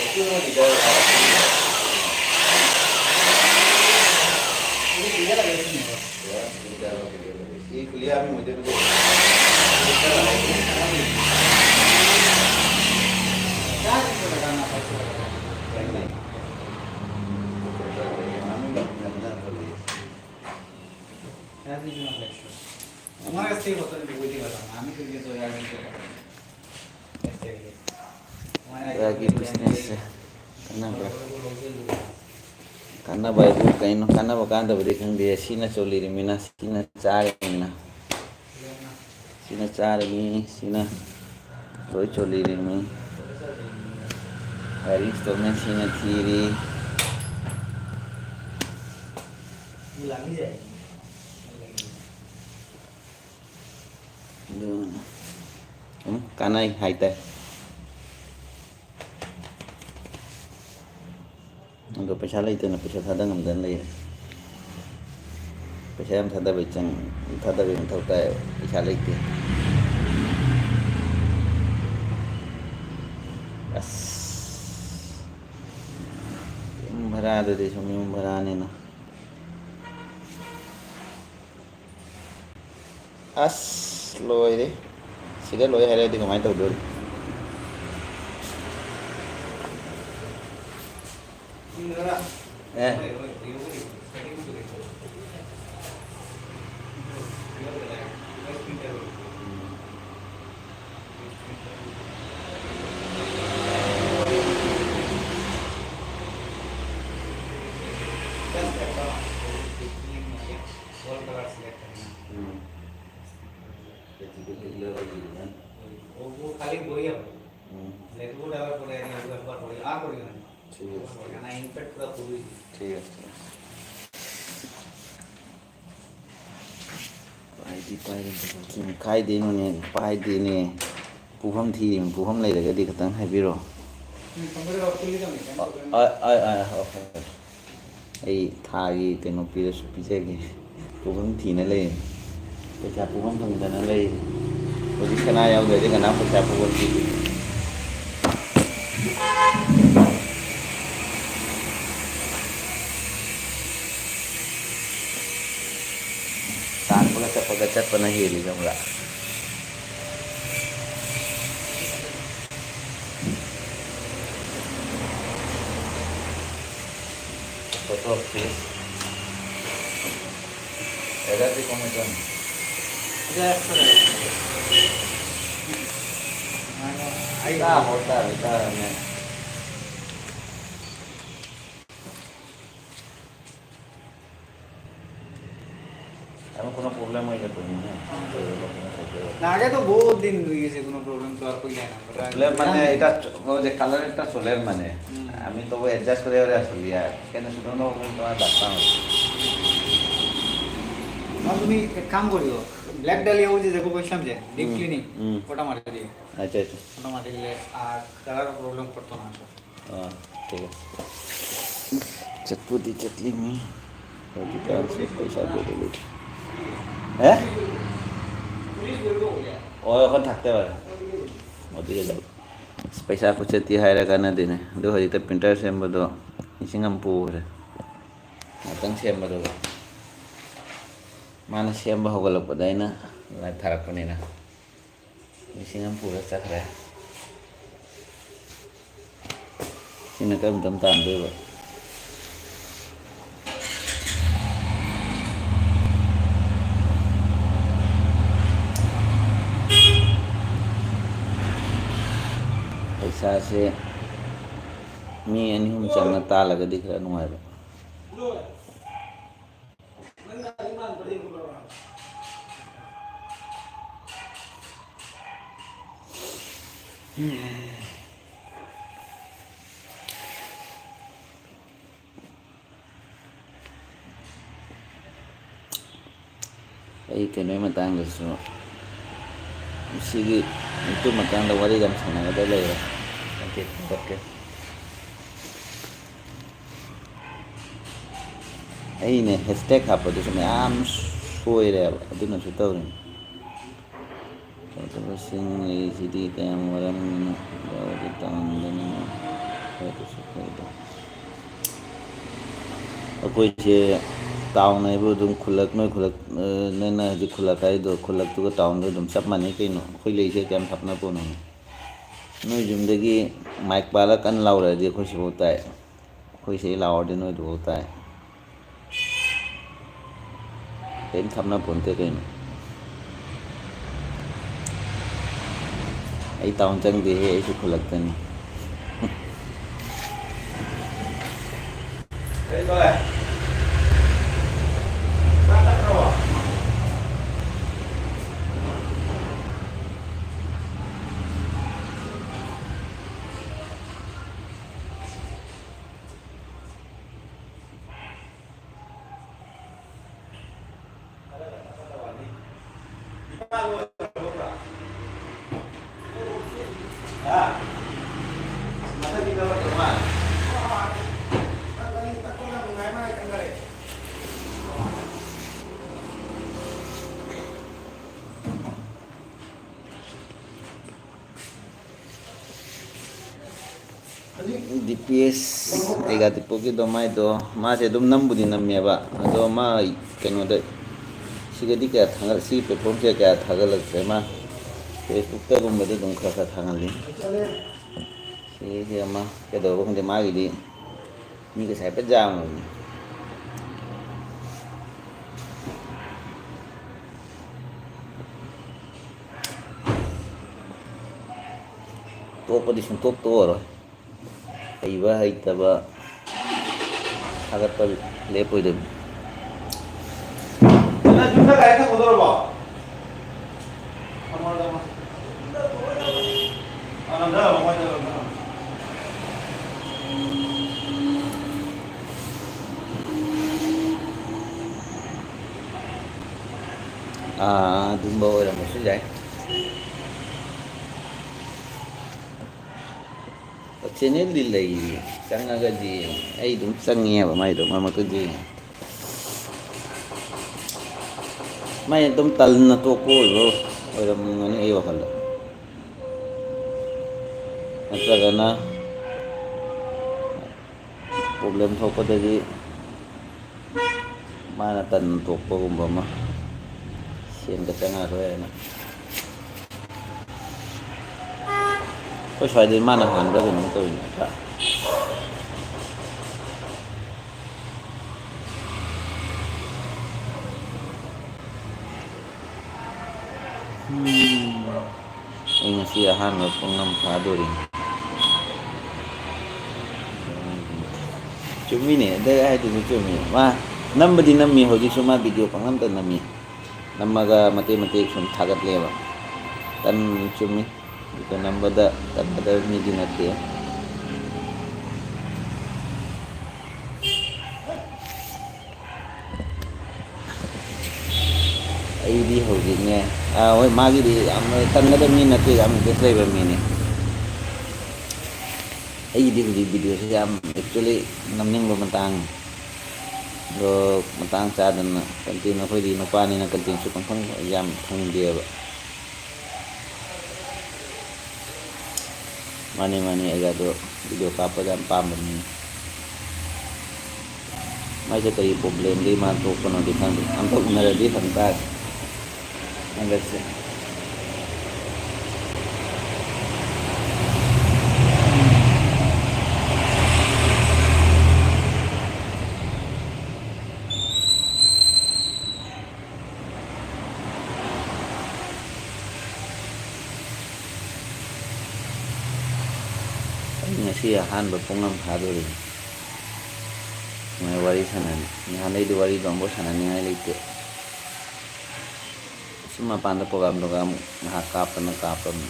একটু আমার দিতে হবে। এই খুলিয়া আমি মধ্যে মধ্যে আমার কাছ থেকে কত বইতে পারলাম না, আমি তো গিয়ে তো আর দিতে পারলাম না। Ragi business. Kanaba. Kanaba ibu kaino, kanaba kanda beri kang dia Sina choli rimina, Sina chari mina. Sina chari mi, Sina roi choli rimi. Hari installment Sina tiri. Ulangi ya. Kanai haitai. ꯑꯗꯣ ꯄꯩꯁꯥ ꯂꯩꯇꯅ ꯄꯩꯁꯥ ꯊꯥꯗ ꯉꯝꯗꯅ ꯂꯩꯔꯦ꯫ ꯄꯩꯁꯥ ꯌꯥꯝ ꯊꯥꯗꯕꯩ ꯆꯪ-, ꯊꯥꯗꯕꯩ ꯃꯊꯧ ꯇꯥꯏꯌꯦꯕ, ꯄꯩꯁꯥ ꯂꯩꯇꯦ꯫ ꯑꯁ, ꯌꯨꯝ ꯚꯔꯥꯗꯨꯗꯤ ꯁꯨꯝ ꯌꯨꯝ ꯚꯔꯥꯅꯤꯅ꯫ ꯑꯁ, ꯂꯣꯏꯔꯦ꯫ ꯁꯤꯗ ꯂꯣꯏ ꯍꯥꯏꯔꯛꯑꯗꯤ ꯀꯃꯥꯏꯅ ꯇꯧꯗꯣꯔꯤ? ꯑꯦ꯫ हम्म। वो, वो खाली वही है। हम्म। लेकिन वो डबल पड़ेगा, नहीं, वो एक बार पड़ेगा, आप पड़ेगा नहीं। ठीक है। पड़ेगा ना, इनफेक्ट पूरा पूरी। ठीक है, ठीक है। ꯄꯥꯏꯗꯤ ꯄꯥꯏꯔꯦ, ꯀꯥꯏꯗꯩꯅꯣꯅꯦ, ꯄꯥꯏꯗꯦꯅꯦ꯫ ꯄꯨꯐꯝ ꯊꯤꯔꯤꯅꯤ, ꯄꯨꯐꯝ ꯂꯩꯔꯒꯗꯤ ꯈꯇꯪ ꯍꯥꯏꯕꯤꯔꯣ꯫ ꯎꯝ, ꯊꯝꯕꯤꯔꯣ, ꯐꯨꯜꯂꯤ ꯊꯝꯃꯦ, ꯀꯩꯝ ꯄ꯭ꯔꯣꯕ꯭ꯂꯦꯝ ꯑ, ꯂꯩꯇꯦ꯫ ꯑ, ꯑ, ꯑ, ꯑꯣꯀꯦ꯫ ꯑꯩ ꯊꯥꯒꯤ ꯀꯩꯅꯣ ꯄꯤꯔꯁꯨ ꯄꯤꯖꯒꯦ꯫ ꯄꯨꯐꯝ ꯊꯤꯅ ꯂꯩ꯫ ꯄꯩꯁꯥ ꯄꯨꯐꯝ ꯐꯪꯗꯅ ꯂꯩ꯫ ꯍꯧꯖꯤꯛ ꯁꯅꯥ ꯌꯥꯎꯗ꯭ꯔꯗꯤ ꯀꯅꯥ ꯄꯩꯁꯥ ꯄꯨꯐꯝ ꯊꯤꯗꯣꯏꯅꯣ? ꯇꯥꯟꯕꯒ ꯆꯠꯄꯒ ꯆꯠꯄꯅ ꯍꯦꯜꯂꯤ ꯈꯪꯕ꯭ꯔꯥ? Photo of fish. Era de comezón. Ya, ya, ya. Ahí está, ahí está, mira. এখন কোনো প্রবলেম হইলে তো মনে হয়। না, আগে তো বহুত দিন হয়ে গেছে কোনো প্রবলেম তো আর কই যায় না। ওটা প্রবলেম মানে জানি। এটা চ-, ওই যে কালার একটা চলের মানে। হুম। আমি তো অ্যাডজাস্ট করে ওরে আসলে আর। কেন শুধু না ওখানে তোমার ডাক্তার হবে। না, তুমি এক কাম করিও। ব্ল্যাক ডালিয়া ওই যে দেখো বলছিলাম যে ডিপ হুম, ক্লিনিং, হুম। ওটা মারি দিও। আচ্ছা, আচ্ছা। ওটা মারি দিলে আর কালার প্রবলেম করতো না। हाँ, ठीक है। चटपटी चटनी में। ꯍꯧꯖꯤꯛꯀꯥꯟꯁꯦ ꯄꯩꯁꯥ ꯕꯦꯂꯨ ꯂꯩꯇꯦ꯫ ꯑꯦ? ꯑꯣ, ꯑꯩꯈꯣꯏ ꯊꯥꯛꯇ ꯑꯣꯏꯔꯦ꯫ ꯑꯗꯨꯒꯤ ꯑꯁ, ꯄꯩꯁꯥ ꯈꯨꯆꯠꯇꯤ ꯍꯥꯏꯔ ꯀꯥꯟꯅꯗꯦꯅꯦ꯫ ꯑꯗꯨ ꯍꯧꯖꯤꯛꯇ printer ꯁꯦꯝꯕꯗꯣ ꯂꯤꯁꯤꯡ ꯑꯃ ꯄꯨꯈ꯭ꯔꯦ꯫ ꯉꯥꯛꯇꯪ ꯁꯦꯝꯕꯗꯨꯒ꯫ ꯃꯥꯅ ꯁꯦꯝꯕ ꯍꯧꯒꯠꯂꯛꯄꯗ ꯑꯩꯅ live ꯊꯥꯔꯛꯄꯅꯤꯅ꯫ ꯂꯤꯁꯤꯡ ꯑꯃ ꯄꯨꯔ ꯆꯠꯈ꯭ꯔꯦ꯫ ꯁꯤꯅ ꯀꯔꯝ ꯀꯔꯝ ꯇꯥꯟꯗꯣꯏꯕ? ꯄꯩꯁꯥꯁꯦ ꯃꯤ ꯑꯅꯤ ꯑꯍꯨꯝ ꯆꯪꯅ ꯇꯥꯜꯂꯒꯗꯤ ꯈꯔ ꯅꯨꯡꯉꯥꯏꯕ꯫ ꯑꯩ ꯀꯩꯅꯣꯒꯤ ꯃꯇꯥꯡꯗꯁꯨ, ꯁꯤꯒꯤ YouTube ꯃꯇꯥꯡꯗ ꯋꯥꯔꯤ ꯌꯥꯝ ꯁꯥꯟꯅꯒꯗꯕ ꯂꯩꯔꯦ꯫ Okay, okay. ꯑꯩꯅ hashtag ꯍꯥꯞꯄꯗꯨꯁꯨ ꯃꯌꯥꯝ ꯁꯣꯏꯔꯦꯕ, ꯑꯗꯨꯅꯁꯨ ꯇꯧꯔꯤꯅꯤ꯫ ꯇꯧꯗꯕꯁꯤꯡ ꯂꯩꯔꯤꯁꯤꯗꯤ ꯀꯌꯥꯝ ꯋꯥꯔꯝꯒꯅꯤ, ꯌꯥꯎꯔꯗꯤ ꯇꯥꯟꯗꯅ ꯈꯔꯗꯁꯨ ꯐꯩꯗ꯫ ꯑꯩꯈꯣꯏꯁꯦ town ꯍꯥꯏꯕꯨ ꯑꯗꯨꯝ ꯈꯨꯜꯂꯛ, ꯅꯣꯏ ꯈꯨꯜꯂꯛ, ꯑ, ꯅꯣꯏꯅ ꯍꯧꯖꯤꯛ ꯈꯨꯜꯂꯛ ꯍꯥꯏꯗꯣ, ꯈꯨꯜꯂꯛꯇꯨꯒ townꯗꯨ ꯑꯗꯨꯝ ꯆꯞ ꯃꯥꯟꯅꯩ ꯀꯩꯅꯣ꯫ ꯑꯩꯈꯣꯏ ꯂꯩꯁꯦ ꯀꯌꯥꯝ ꯊꯥꯞꯅ ꯄꯣꯠꯅꯣ? ꯅꯣꯏ ꯌꯨꯝꯗꯒꯤ ꯃꯥꯏꯛ ꯄꯥꯜꯂ ꯀꯟꯅ ꯂꯥꯎꯔꯛꯑꯗꯤ ꯑꯩꯈꯣꯏ ꯁꯤꯐꯥꯎ ꯇꯥꯏ꯫ ꯑꯩꯈꯣꯏ ꯁꯤ ꯂꯥꯎꯔꯗꯤ ꯅꯣꯏꯗꯨꯐꯥꯎ ꯇꯥꯏ꯫ ꯀꯔꯤꯝ ꯊꯥꯞꯅ ꯄꯣꯟꯇꯦ ꯀꯩꯅꯣ꯫ ꯑꯩ town ꯆꯪꯗꯦꯍꯦ, ꯑꯩꯁꯨ ꯈꯨꯜꯂꯛꯇꯅꯤ꯫ ꯌꯦꯁ, ꯑꯩꯒ ꯇꯤꯄꯣꯛꯀꯤꯗꯣ ꯃꯥꯏꯗꯣ, ꯃꯥꯁꯦ ꯑꯗꯨꯝ ꯅꯝꯕꯨꯗꯤ ꯅꯝꯃꯦꯕ, ꯑꯗꯣ ꯃꯥ ꯀꯩꯅꯣꯗ, ꯁꯤꯒꯗꯤ ꯀꯌꯥ ꯊꯥꯒꯠ-, ꯁꯤ platformꯁꯦ ꯀꯌꯥ ꯊꯥꯒꯠꯂꯛꯇ꯭ꯔꯦ꯫ ꯃꯥ Facebookꯇꯒꯨꯝꯕꯗꯤ ꯑꯗꯨꯝ ꯈꯔ ꯈꯔ ꯊꯥꯒꯠꯂꯤ꯫ ꯁꯤꯒꯤꯁꯦ ꯑꯃ ꯀꯩꯗꯧꯔꯕ ꯈꯪꯗꯦ, ꯃꯥꯒꯤꯗꯤ ꯃꯤ ꯀꯩꯁꯨ ꯍꯥꯏꯐꯦꯠ ꯌꯥꯝꯕꯅꯤ꯫ ꯇꯣꯛꯄꯗꯤ ꯁꯨꯡꯇꯣꯛ ꯇꯣꯛꯑꯔꯣꯏ꯫ ꯍꯩꯕ ꯍꯩꯇꯕ ꯊꯥꯒꯠꯄ ꯂꯦꯞꯄꯣꯏꯗꯕꯅꯤ꯫ ꯅꯪ ꯌꯨꯝꯗ ꯒꯥꯔꯤ ꯊꯝꯒꯗꯧꯔꯕꯣ? ꯑꯥ, ꯑꯗꯨꯝꯕ ꯑꯣꯏꯔꯝꯕꯁꯨ ꯌꯥꯏ꯫ Channelꯗꯤ ꯂꯩꯌꯦ, ꯆꯪꯉꯒꯗꯤ ꯑꯩ ꯑꯗꯨꯝ ꯆꯪꯉꯦꯕ ꯃꯥꯏꯗꯣ ꯃꯔꯛ ꯃꯔꯛꯇꯗꯤ꯫ ꯃꯥꯏ ꯑꯗꯨꯝ ꯇꯟꯅ ꯇꯣꯛꯄ ꯑꯣꯏꯕ ꯑꯣꯏꯔꯝꯒꯅꯤ ꯑꯩ ꯋꯥꯈꯜꯗ꯫ ꯅꯠꯇ꯭ꯔꯒꯅ problem ꯊꯣꯛꯄꯗꯒꯤ ꯃꯥꯅ ꯇꯟꯅ ꯇꯣꯛꯄꯒꯨꯝꯕ ꯑꯃ, ꯁꯦꯟꯒ ꯆꯪꯉꯔꯣꯏ ꯍꯥꯏꯅ꯫ ꯑꯩꯈꯣꯏ ꯁ꯭ꯋꯥꯏꯗꯩ ꯃꯥꯅ ꯍꯥꯟꯕ꯭ꯔꯥ ꯀꯩꯅꯣꯝ ꯇꯧꯔꯤꯅꯦ ꯅꯠꯇ꯭ꯔꯥ? ꯎꯝ꯫ ꯑꯩ ꯉꯁꯤ ꯑꯍꯥꯟꯕ ꯄꯨꯡ ꯑꯃ ꯐꯥꯗꯣꯔꯤ꯫ ꯆꯨꯝꯃꯤꯅꯦ, ꯑꯗ ꯍꯥꯏꯗꯨꯁꯨ ꯆꯨꯝꯃꯤ꯫ ꯃꯥ ꯅꯝꯕꯗꯤ ꯅꯝꯃꯤ, ꯍꯧꯖꯤꯛꯁꯨ ꯃꯥ video ꯄꯪꯅꯝꯗ ꯅꯝꯃꯤ꯫ ꯅꯝꯃꯒ ꯃꯇꯦꯛ ꯃꯇꯦꯛ ꯁꯨꯝ ꯊꯥꯒꯠꯂꯦꯕ꯫ ꯇꯟ-, ꯆꯨꯝꯃꯤ꯫ Video ꯅꯝꯕꯗ ꯇꯟꯒꯗꯕ ꯃꯤꯗꯤ ꯅꯠꯇꯦ꯫ ꯑꯩꯗꯤ ꯍꯧꯖꯤꯛꯅꯦ, ꯑꯥ, ꯍꯣꯏ, ꯃꯥꯒꯤꯗꯤ ꯌꯥꯝꯅ ꯇꯟꯒꯗꯕ ꯃꯤ ꯅꯠꯇꯦ, ꯌꯥꯝ interest ꯂꯩꯕ ꯃꯤꯅꯤ꯫ ꯑꯩꯒꯤꯗꯤ ꯍꯧꯖꯤꯛ videoꯁꯦ ꯌꯥꯝ actually ꯅꯝꯅꯤꯡꯕ ꯃꯇꯥꯡ, ꯑꯗꯣ ꯃꯇꯥꯡ ꯆꯥꯗꯅ content, ꯑꯩꯈꯣꯏꯗꯤ ꯅꯨꯄꯥꯅꯤꯅ contentꯁꯨ ꯄꯪꯐꯪ ꯌꯥꯝ ꯐꯪꯗꯦꯕ꯫ ꯃꯥꯅꯦ, ꯃꯥꯅꯦ, ꯑꯩꯒ ꯑꯗꯣ ꯚꯤꯗꯤꯑꯣ ꯀꯥꯞꯄꯗ ꯌꯥꯝ ꯄꯥꯝꯕꯅꯤ꯫ ꯃꯥꯏꯁꯦ ꯀꯔꯤ ꯄ꯭ꯔꯣꯕ꯭ꯂꯦꯝꯗꯒꯤ ꯃꯥ ꯊꯣꯛꯄꯅꯣꯗꯤ ꯈꯪꯗꯦ, ꯑꯝꯇ ꯎꯅꯔꯗꯤ ꯍꯪ ꯇꯥꯔꯦ꯫ ꯍꯟꯗꯛꯁꯦ꯫ ꯑꯩ ꯉꯁꯤ ꯑꯍꯥꯟꯕ ꯄꯨꯡ ꯑꯃ ꯐꯥꯗꯣꯔꯤ꯫ ꯁꯨꯃꯥꯏꯅ ꯋꯥꯔꯤ ꯁꯥꯟꯅꯅꯤ꯫ ꯅꯍꯥꯟꯗꯩꯗꯤ ꯋꯥꯔꯤꯗꯣ ꯑꯃꯐꯥꯎ ꯁꯥꯟꯅꯅꯤꯡꯉꯥꯏ ꯂꯩꯇꯦ꯫ ꯁꯨꯝ ꯃꯄꯥꯟꯗ ꯄ꯭ꯔꯣꯒꯥꯝ ꯅꯨꯡꯒꯥꯝ ꯉꯥꯏꯍꯥꯛ ꯀꯥꯞꯄꯅ ꯀꯥꯞꯄꯅꯤ꯫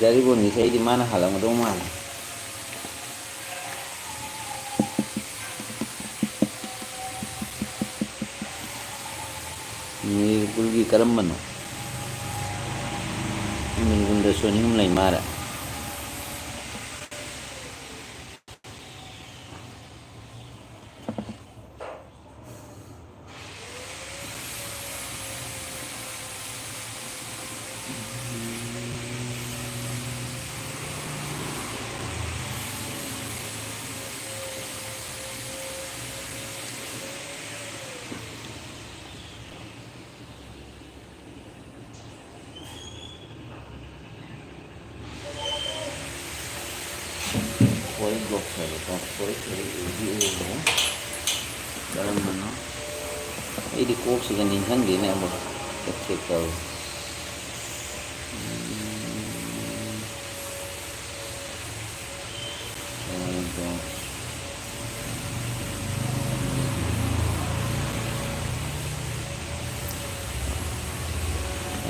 ꯗꯥ ꯔꯤꯕꯣꯟꯒꯤꯁꯦ ꯑꯩꯗꯤ ꯃꯥꯅ ꯍꯥꯜꯂꯝꯒꯗꯧ ꯃꯥꯜꯂꯦ꯫ ꯅꯤꯔꯒꯨꯜꯒꯤ ꯀꯔꯝꯕꯅꯣ? ꯅꯤꯔꯒꯨꯜꯗꯁꯨ ꯑꯅꯤ ꯑꯍꯨꯝ ꯂꯩ ꯃꯥꯜꯂꯦ꯫ ꯐꯣꯔꯦꯁ ꯕ꯭ꯂꯣꯛ ꯍꯥꯏꯕꯀꯣ, ꯐꯣꯔꯦꯁ ꯍꯥꯏꯕ ꯎꯗꯤ ꯎꯔꯦ꯫ ꯀꯔꯝꯕꯅꯣ? ꯑꯩꯗꯤ ꯀꯣꯛꯁꯤꯒ ꯅꯤꯡꯁꯤꯡꯗꯦꯅꯦ ꯑꯃꯨꯛ꯫ ꯆꯦꯛ ꯆꯦꯛ ꯇꯧꯔꯦ꯫ ꯎꯝ꯫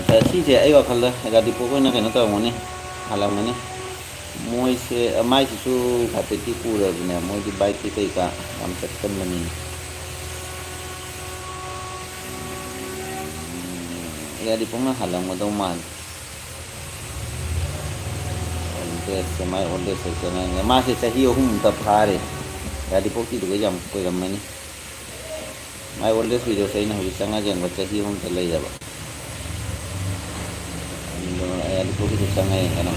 ꯑꯗ ꯁꯤꯁꯦ ꯑꯩ ꯋꯥꯈꯜꯗ ꯒꯥꯔꯤ ꯄꯣꯛ ꯑꯣꯏꯅ ꯀꯩꯅꯣ ꯇꯧꯔꯝꯒꯅꯤ, ꯍꯥꯜꯂꯝꯒꯅꯤ꯫ ꯃꯣꯏꯁꯦ, ꯃꯥꯏꯁꯤꯁꯨ ꯍꯥꯏꯐꯦꯠꯇꯤ ꯎꯔꯕꯅꯦ, ꯃꯣꯏꯗꯤ ꯕꯥꯏꯛꯀꯤ ꯀꯩꯀꯥ ꯌꯥꯝ ꯆꯠꯀꯟꯕꯅꯤꯅꯦ꯫ ꯒꯥꯔꯤ ꯄꯣꯛꯅ ꯍꯥꯜꯂꯝꯒꯗꯧ ꯃꯥꯜꯂꯦ꯫ ꯑꯣꯜ ꯗꯦꯖꯁꯦ, ꯃꯥꯏ ꯑꯣꯜ ꯗꯦꯖꯁꯦ ꯆꯦꯟꯅꯔꯦ꯫ ꯃꯥꯁꯦ ꯆꯍꯤ ꯑꯍꯨꯝꯃꯨꯛꯇ ꯐꯥꯔꯦ꯫ ꯌꯥꯏꯔꯤꯄꯣꯛꯀꯤꯗꯨꯒ ꯌꯥꯝ ꯀꯨꯏꯔꯝꯃꯅꯤ꯫ My oldest videos ꯑꯩꯅ ꯍꯧꯖꯤꯛ ꯆꯪꯉ ꯌꯦꯡꯕ ꯆꯍꯤ ꯑꯍꯨꯝꯗ ꯂꯩꯔꯕ꯫ ꯑꯗꯣ ꯌꯥꯏꯔꯤꯄꯣꯛꯀꯤꯗꯨ ꯆꯪꯉ ꯌꯦꯡꯒꯅꯤ꯫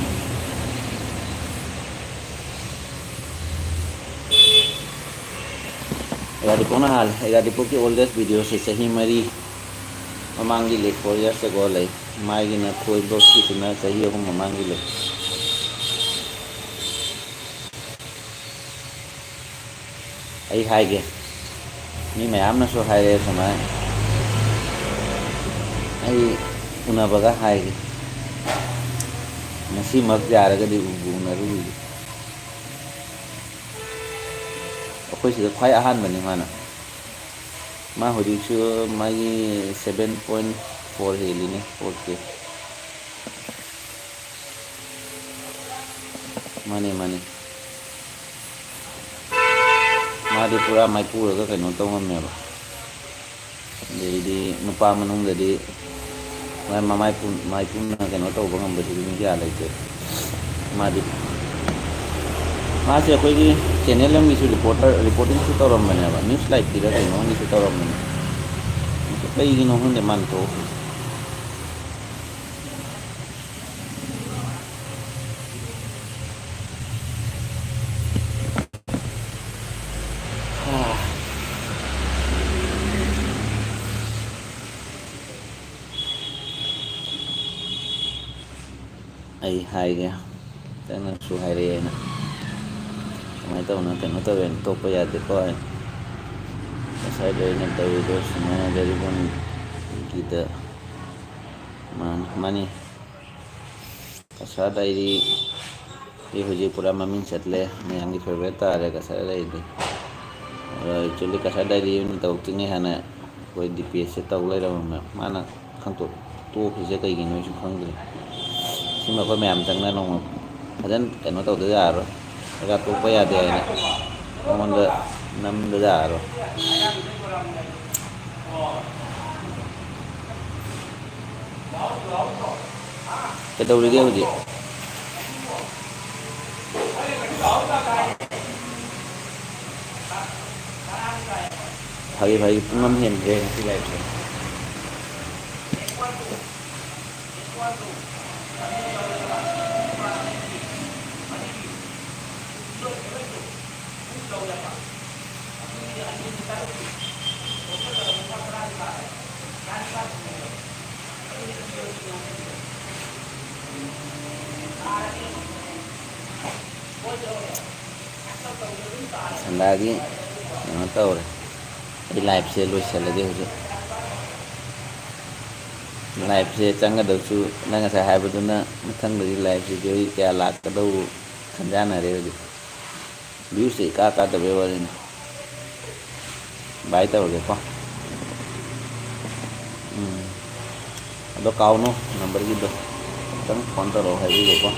ꯌꯥꯏꯔꯤꯄꯣꯛꯅ ꯍꯥꯜꯂꯦ꯫ ꯌꯥꯏꯔꯤꯄꯣꯛꯀꯤ oldest videoꯁꯦ ꯆꯍꯤ ꯃꯔꯤ ꯃꯃꯥꯡꯒꯤ ꯂꯩ, four years ago ꯂꯩ꯫ ꯃꯥꯏꯒꯤꯅ ꯈꯣꯏꯕꯣꯛꯀꯤꯁꯤꯅ ꯆꯍꯤ ꯑꯍꯨꯝ ꯃꯃꯥꯡꯒꯤ ꯂꯩ꯫ ꯑꯩ ꯍꯥꯏꯒꯦ, ꯃꯤ ꯃꯌꯥꯝꯅꯁꯨ ꯍꯥꯏꯔꯛꯑꯦ ꯁꯨꯃꯥꯏꯅ, ꯑꯩ ꯎꯅꯕꯒ ꯍꯥꯏꯒꯦ, ꯉꯁꯤꯃꯛ ꯌꯥꯔꯒꯗꯤ ꯎꯕꯨ ꯎꯅꯔꯨꯈꯤꯒꯦ꯫ ꯑꯩꯈꯣꯏ ꯁꯤꯗ ꯈ꯭ꯋꯥꯏ ꯑꯍꯥꯟꯕꯅꯤ ꯃꯥꯅ꯫ ꯃꯥ ꯍꯧꯖꯤꯛꯁꯨ ꯃꯥꯒꯤ seven point four ꯍꯦꯜꯂꯤꯅꯦ, four K꯫ ꯃꯥꯅꯦ, ꯃꯥꯅꯦ꯫ ꯃꯥꯗꯤ ꯄꯨꯔꯥ ꯃꯥꯏꯄꯨꯔꯒ ꯀꯩꯅꯣ ꯇꯧ ꯉꯝꯃꯦꯕ꯫ ꯑꯗꯩꯗꯤ ꯅꯨꯄꯥ ꯃꯅꯨꯡꯗꯗꯤ ꯃꯥꯏ ꯃꯃꯥꯏ ꯄꯨ-, ꯃꯥꯏꯄꯨꯅ ꯀꯩꯅꯣ ꯇꯧꯕ ꯉꯝꯕꯁꯤꯗꯤ ꯃꯤ ꯀꯌꯥ ꯂꯩꯇꯦ꯫ ꯃꯥꯗꯤ, ꯃꯥꯁꯦ ꯑꯩꯈꯣꯏꯒꯤ channel ꯑꯃꯒꯤꯁꯨ reporter, reportingꯁꯨ ꯇꯧꯔꯝꯕꯅꯦꯕ, News Liveꯀꯤꯔ ꯀꯩꯅꯣꯝꯒꯤꯁꯨ ꯇꯧꯔꯝꯕꯅꯦ꯫ ꯑꯗꯨ ꯀꯩꯒꯤꯅꯣ ꯈꯪꯗꯦ ꯃꯥꯅ ꯇꯣꯛꯈ꯭ꯔꯤꯁꯦ꯫ ꯑꯩ ꯍꯥꯏꯒꯦ, ꯅꯪꯅꯁꯨ ꯍꯥꯏꯔꯛꯑꯦꯅ꯫ ꯀꯃꯥꯏꯅ ꯇꯧꯅ ꯀꯩꯅꯣ ꯇꯧꯋꯦꯅ ꯇꯣꯛꯄ ꯌꯥꯗꯦꯀꯣ ꯍꯥꯏꯅ꯫ ꯉꯁꯥꯏꯗꯣ ꯑꯩꯅ ꯇꯧꯔꯤꯗꯣ ꯁꯨꯃꯥꯏꯅ ꯚꯦꯔꯤꯒꯣꯟꯒꯤꯗ ꯃꯥꯅꯤ, ꯃꯥꯅꯤ꯫ ꯀꯁꯥꯔ ꯗꯥꯏꯔꯤ ꯁꯤ ꯍꯧꯖꯤꯛ ꯄꯨꯔꯥ ꯃꯃꯤꯡ ꯆꯠꯂꯦ, ꯃꯌꯥꯝꯒꯤ favourite ꯇꯥꯔꯦ ꯀꯁꯥꯔ ꯗꯥꯏꯔꯤꯗꯤ꯫ ꯑꯗꯣ actually ꯀꯁꯥꯔ ꯗꯥꯏꯔꯤ ꯑꯣꯏꯅ ꯇꯧꯔꯛꯇ꯭ꯔꯤꯉꯩ ꯍꯥꯟꯅ ꯑꯩꯈꯣꯏ ꯗꯤ ꯄꯤ ꯑꯦꯁꯁꯦ ꯇꯧ ꯂꯩꯔꯝꯃꯦ꯫ ꯃꯥꯅ ꯈꯪꯇꯣꯛ-, ꯇꯣꯛꯈ꯭ꯔꯤꯁꯦ ꯀꯩꯒꯤꯅꯣ ꯑꯩꯁꯨ ꯈꯪꯗ꯭ꯔꯦ꯫ ꯁꯤꯃ ꯑꯩꯈꯣꯏ ꯃꯌꯥꯝ ꯆꯪꯅ ꯅꯣꯡꯃ ꯐꯖꯅ ꯀꯩꯅꯣ ꯇꯧꯗ ꯌꯥꯔꯔꯣꯏ꯫ ꯆꯥꯛꯆꯥ ꯇꯣꯛꯄ ꯌꯥꯗꯦ ꯍꯥꯏꯅ ꯃꯉꯣꯟꯗ ꯅꯝꯗ ꯌꯥꯔꯔꯣꯏ꯫ ꯀꯩꯗꯧꯔꯤꯒꯦ ꯍꯧꯖꯤꯛ? ꯐꯒꯤ ꯐꯒꯤ ꯄꯨꯡ ꯑꯃ ꯍꯦꯟꯈ꯭ꯔꯦ ꯉꯁꯤ liveꯁꯦ꯫ ꯁꯟꯗꯥꯒꯤ ꯀꯩꯅꯣ ꯇꯧꯔꯦ꯫ ꯑꯩ liveꯁꯦ ꯂꯣꯏꯁꯤꯜꯂꯒꯦ ꯍꯧꯖꯤꯛ꯫ Liveꯁꯦ ꯆꯪꯒꯗꯕꯁꯨ ꯅꯪ ꯉꯁꯥꯏ ꯍꯥꯏꯕꯗꯨꯅ ꯃꯊꯪꯗꯗꯤ liveꯁꯤꯗꯤ ꯑꯩ ꯀꯌꯥ ꯂꯥꯛꯀꯗꯧ ꯈꯟꯖꯥꯟꯅꯔꯦ ꯍꯧꯖꯤꯛ꯫ Viewꯁꯦ ꯏꯀꯥ ꯀꯥꯗꯕꯩ ꯋꯥꯔꯤꯅꯤ꯫ Bye ꯇꯧꯔꯒꯦꯀꯣ꯫ ꯎꯝ꯫ ꯑꯗꯣ ꯀꯥꯎꯅꯨ numberꯒꯤꯗꯣ꯫ ꯑꯃꯨꯛꯇꯪ phone ꯇꯧꯔꯛꯑꯣ ꯍꯥꯏꯕꯤꯒꯦꯀꯣ꯫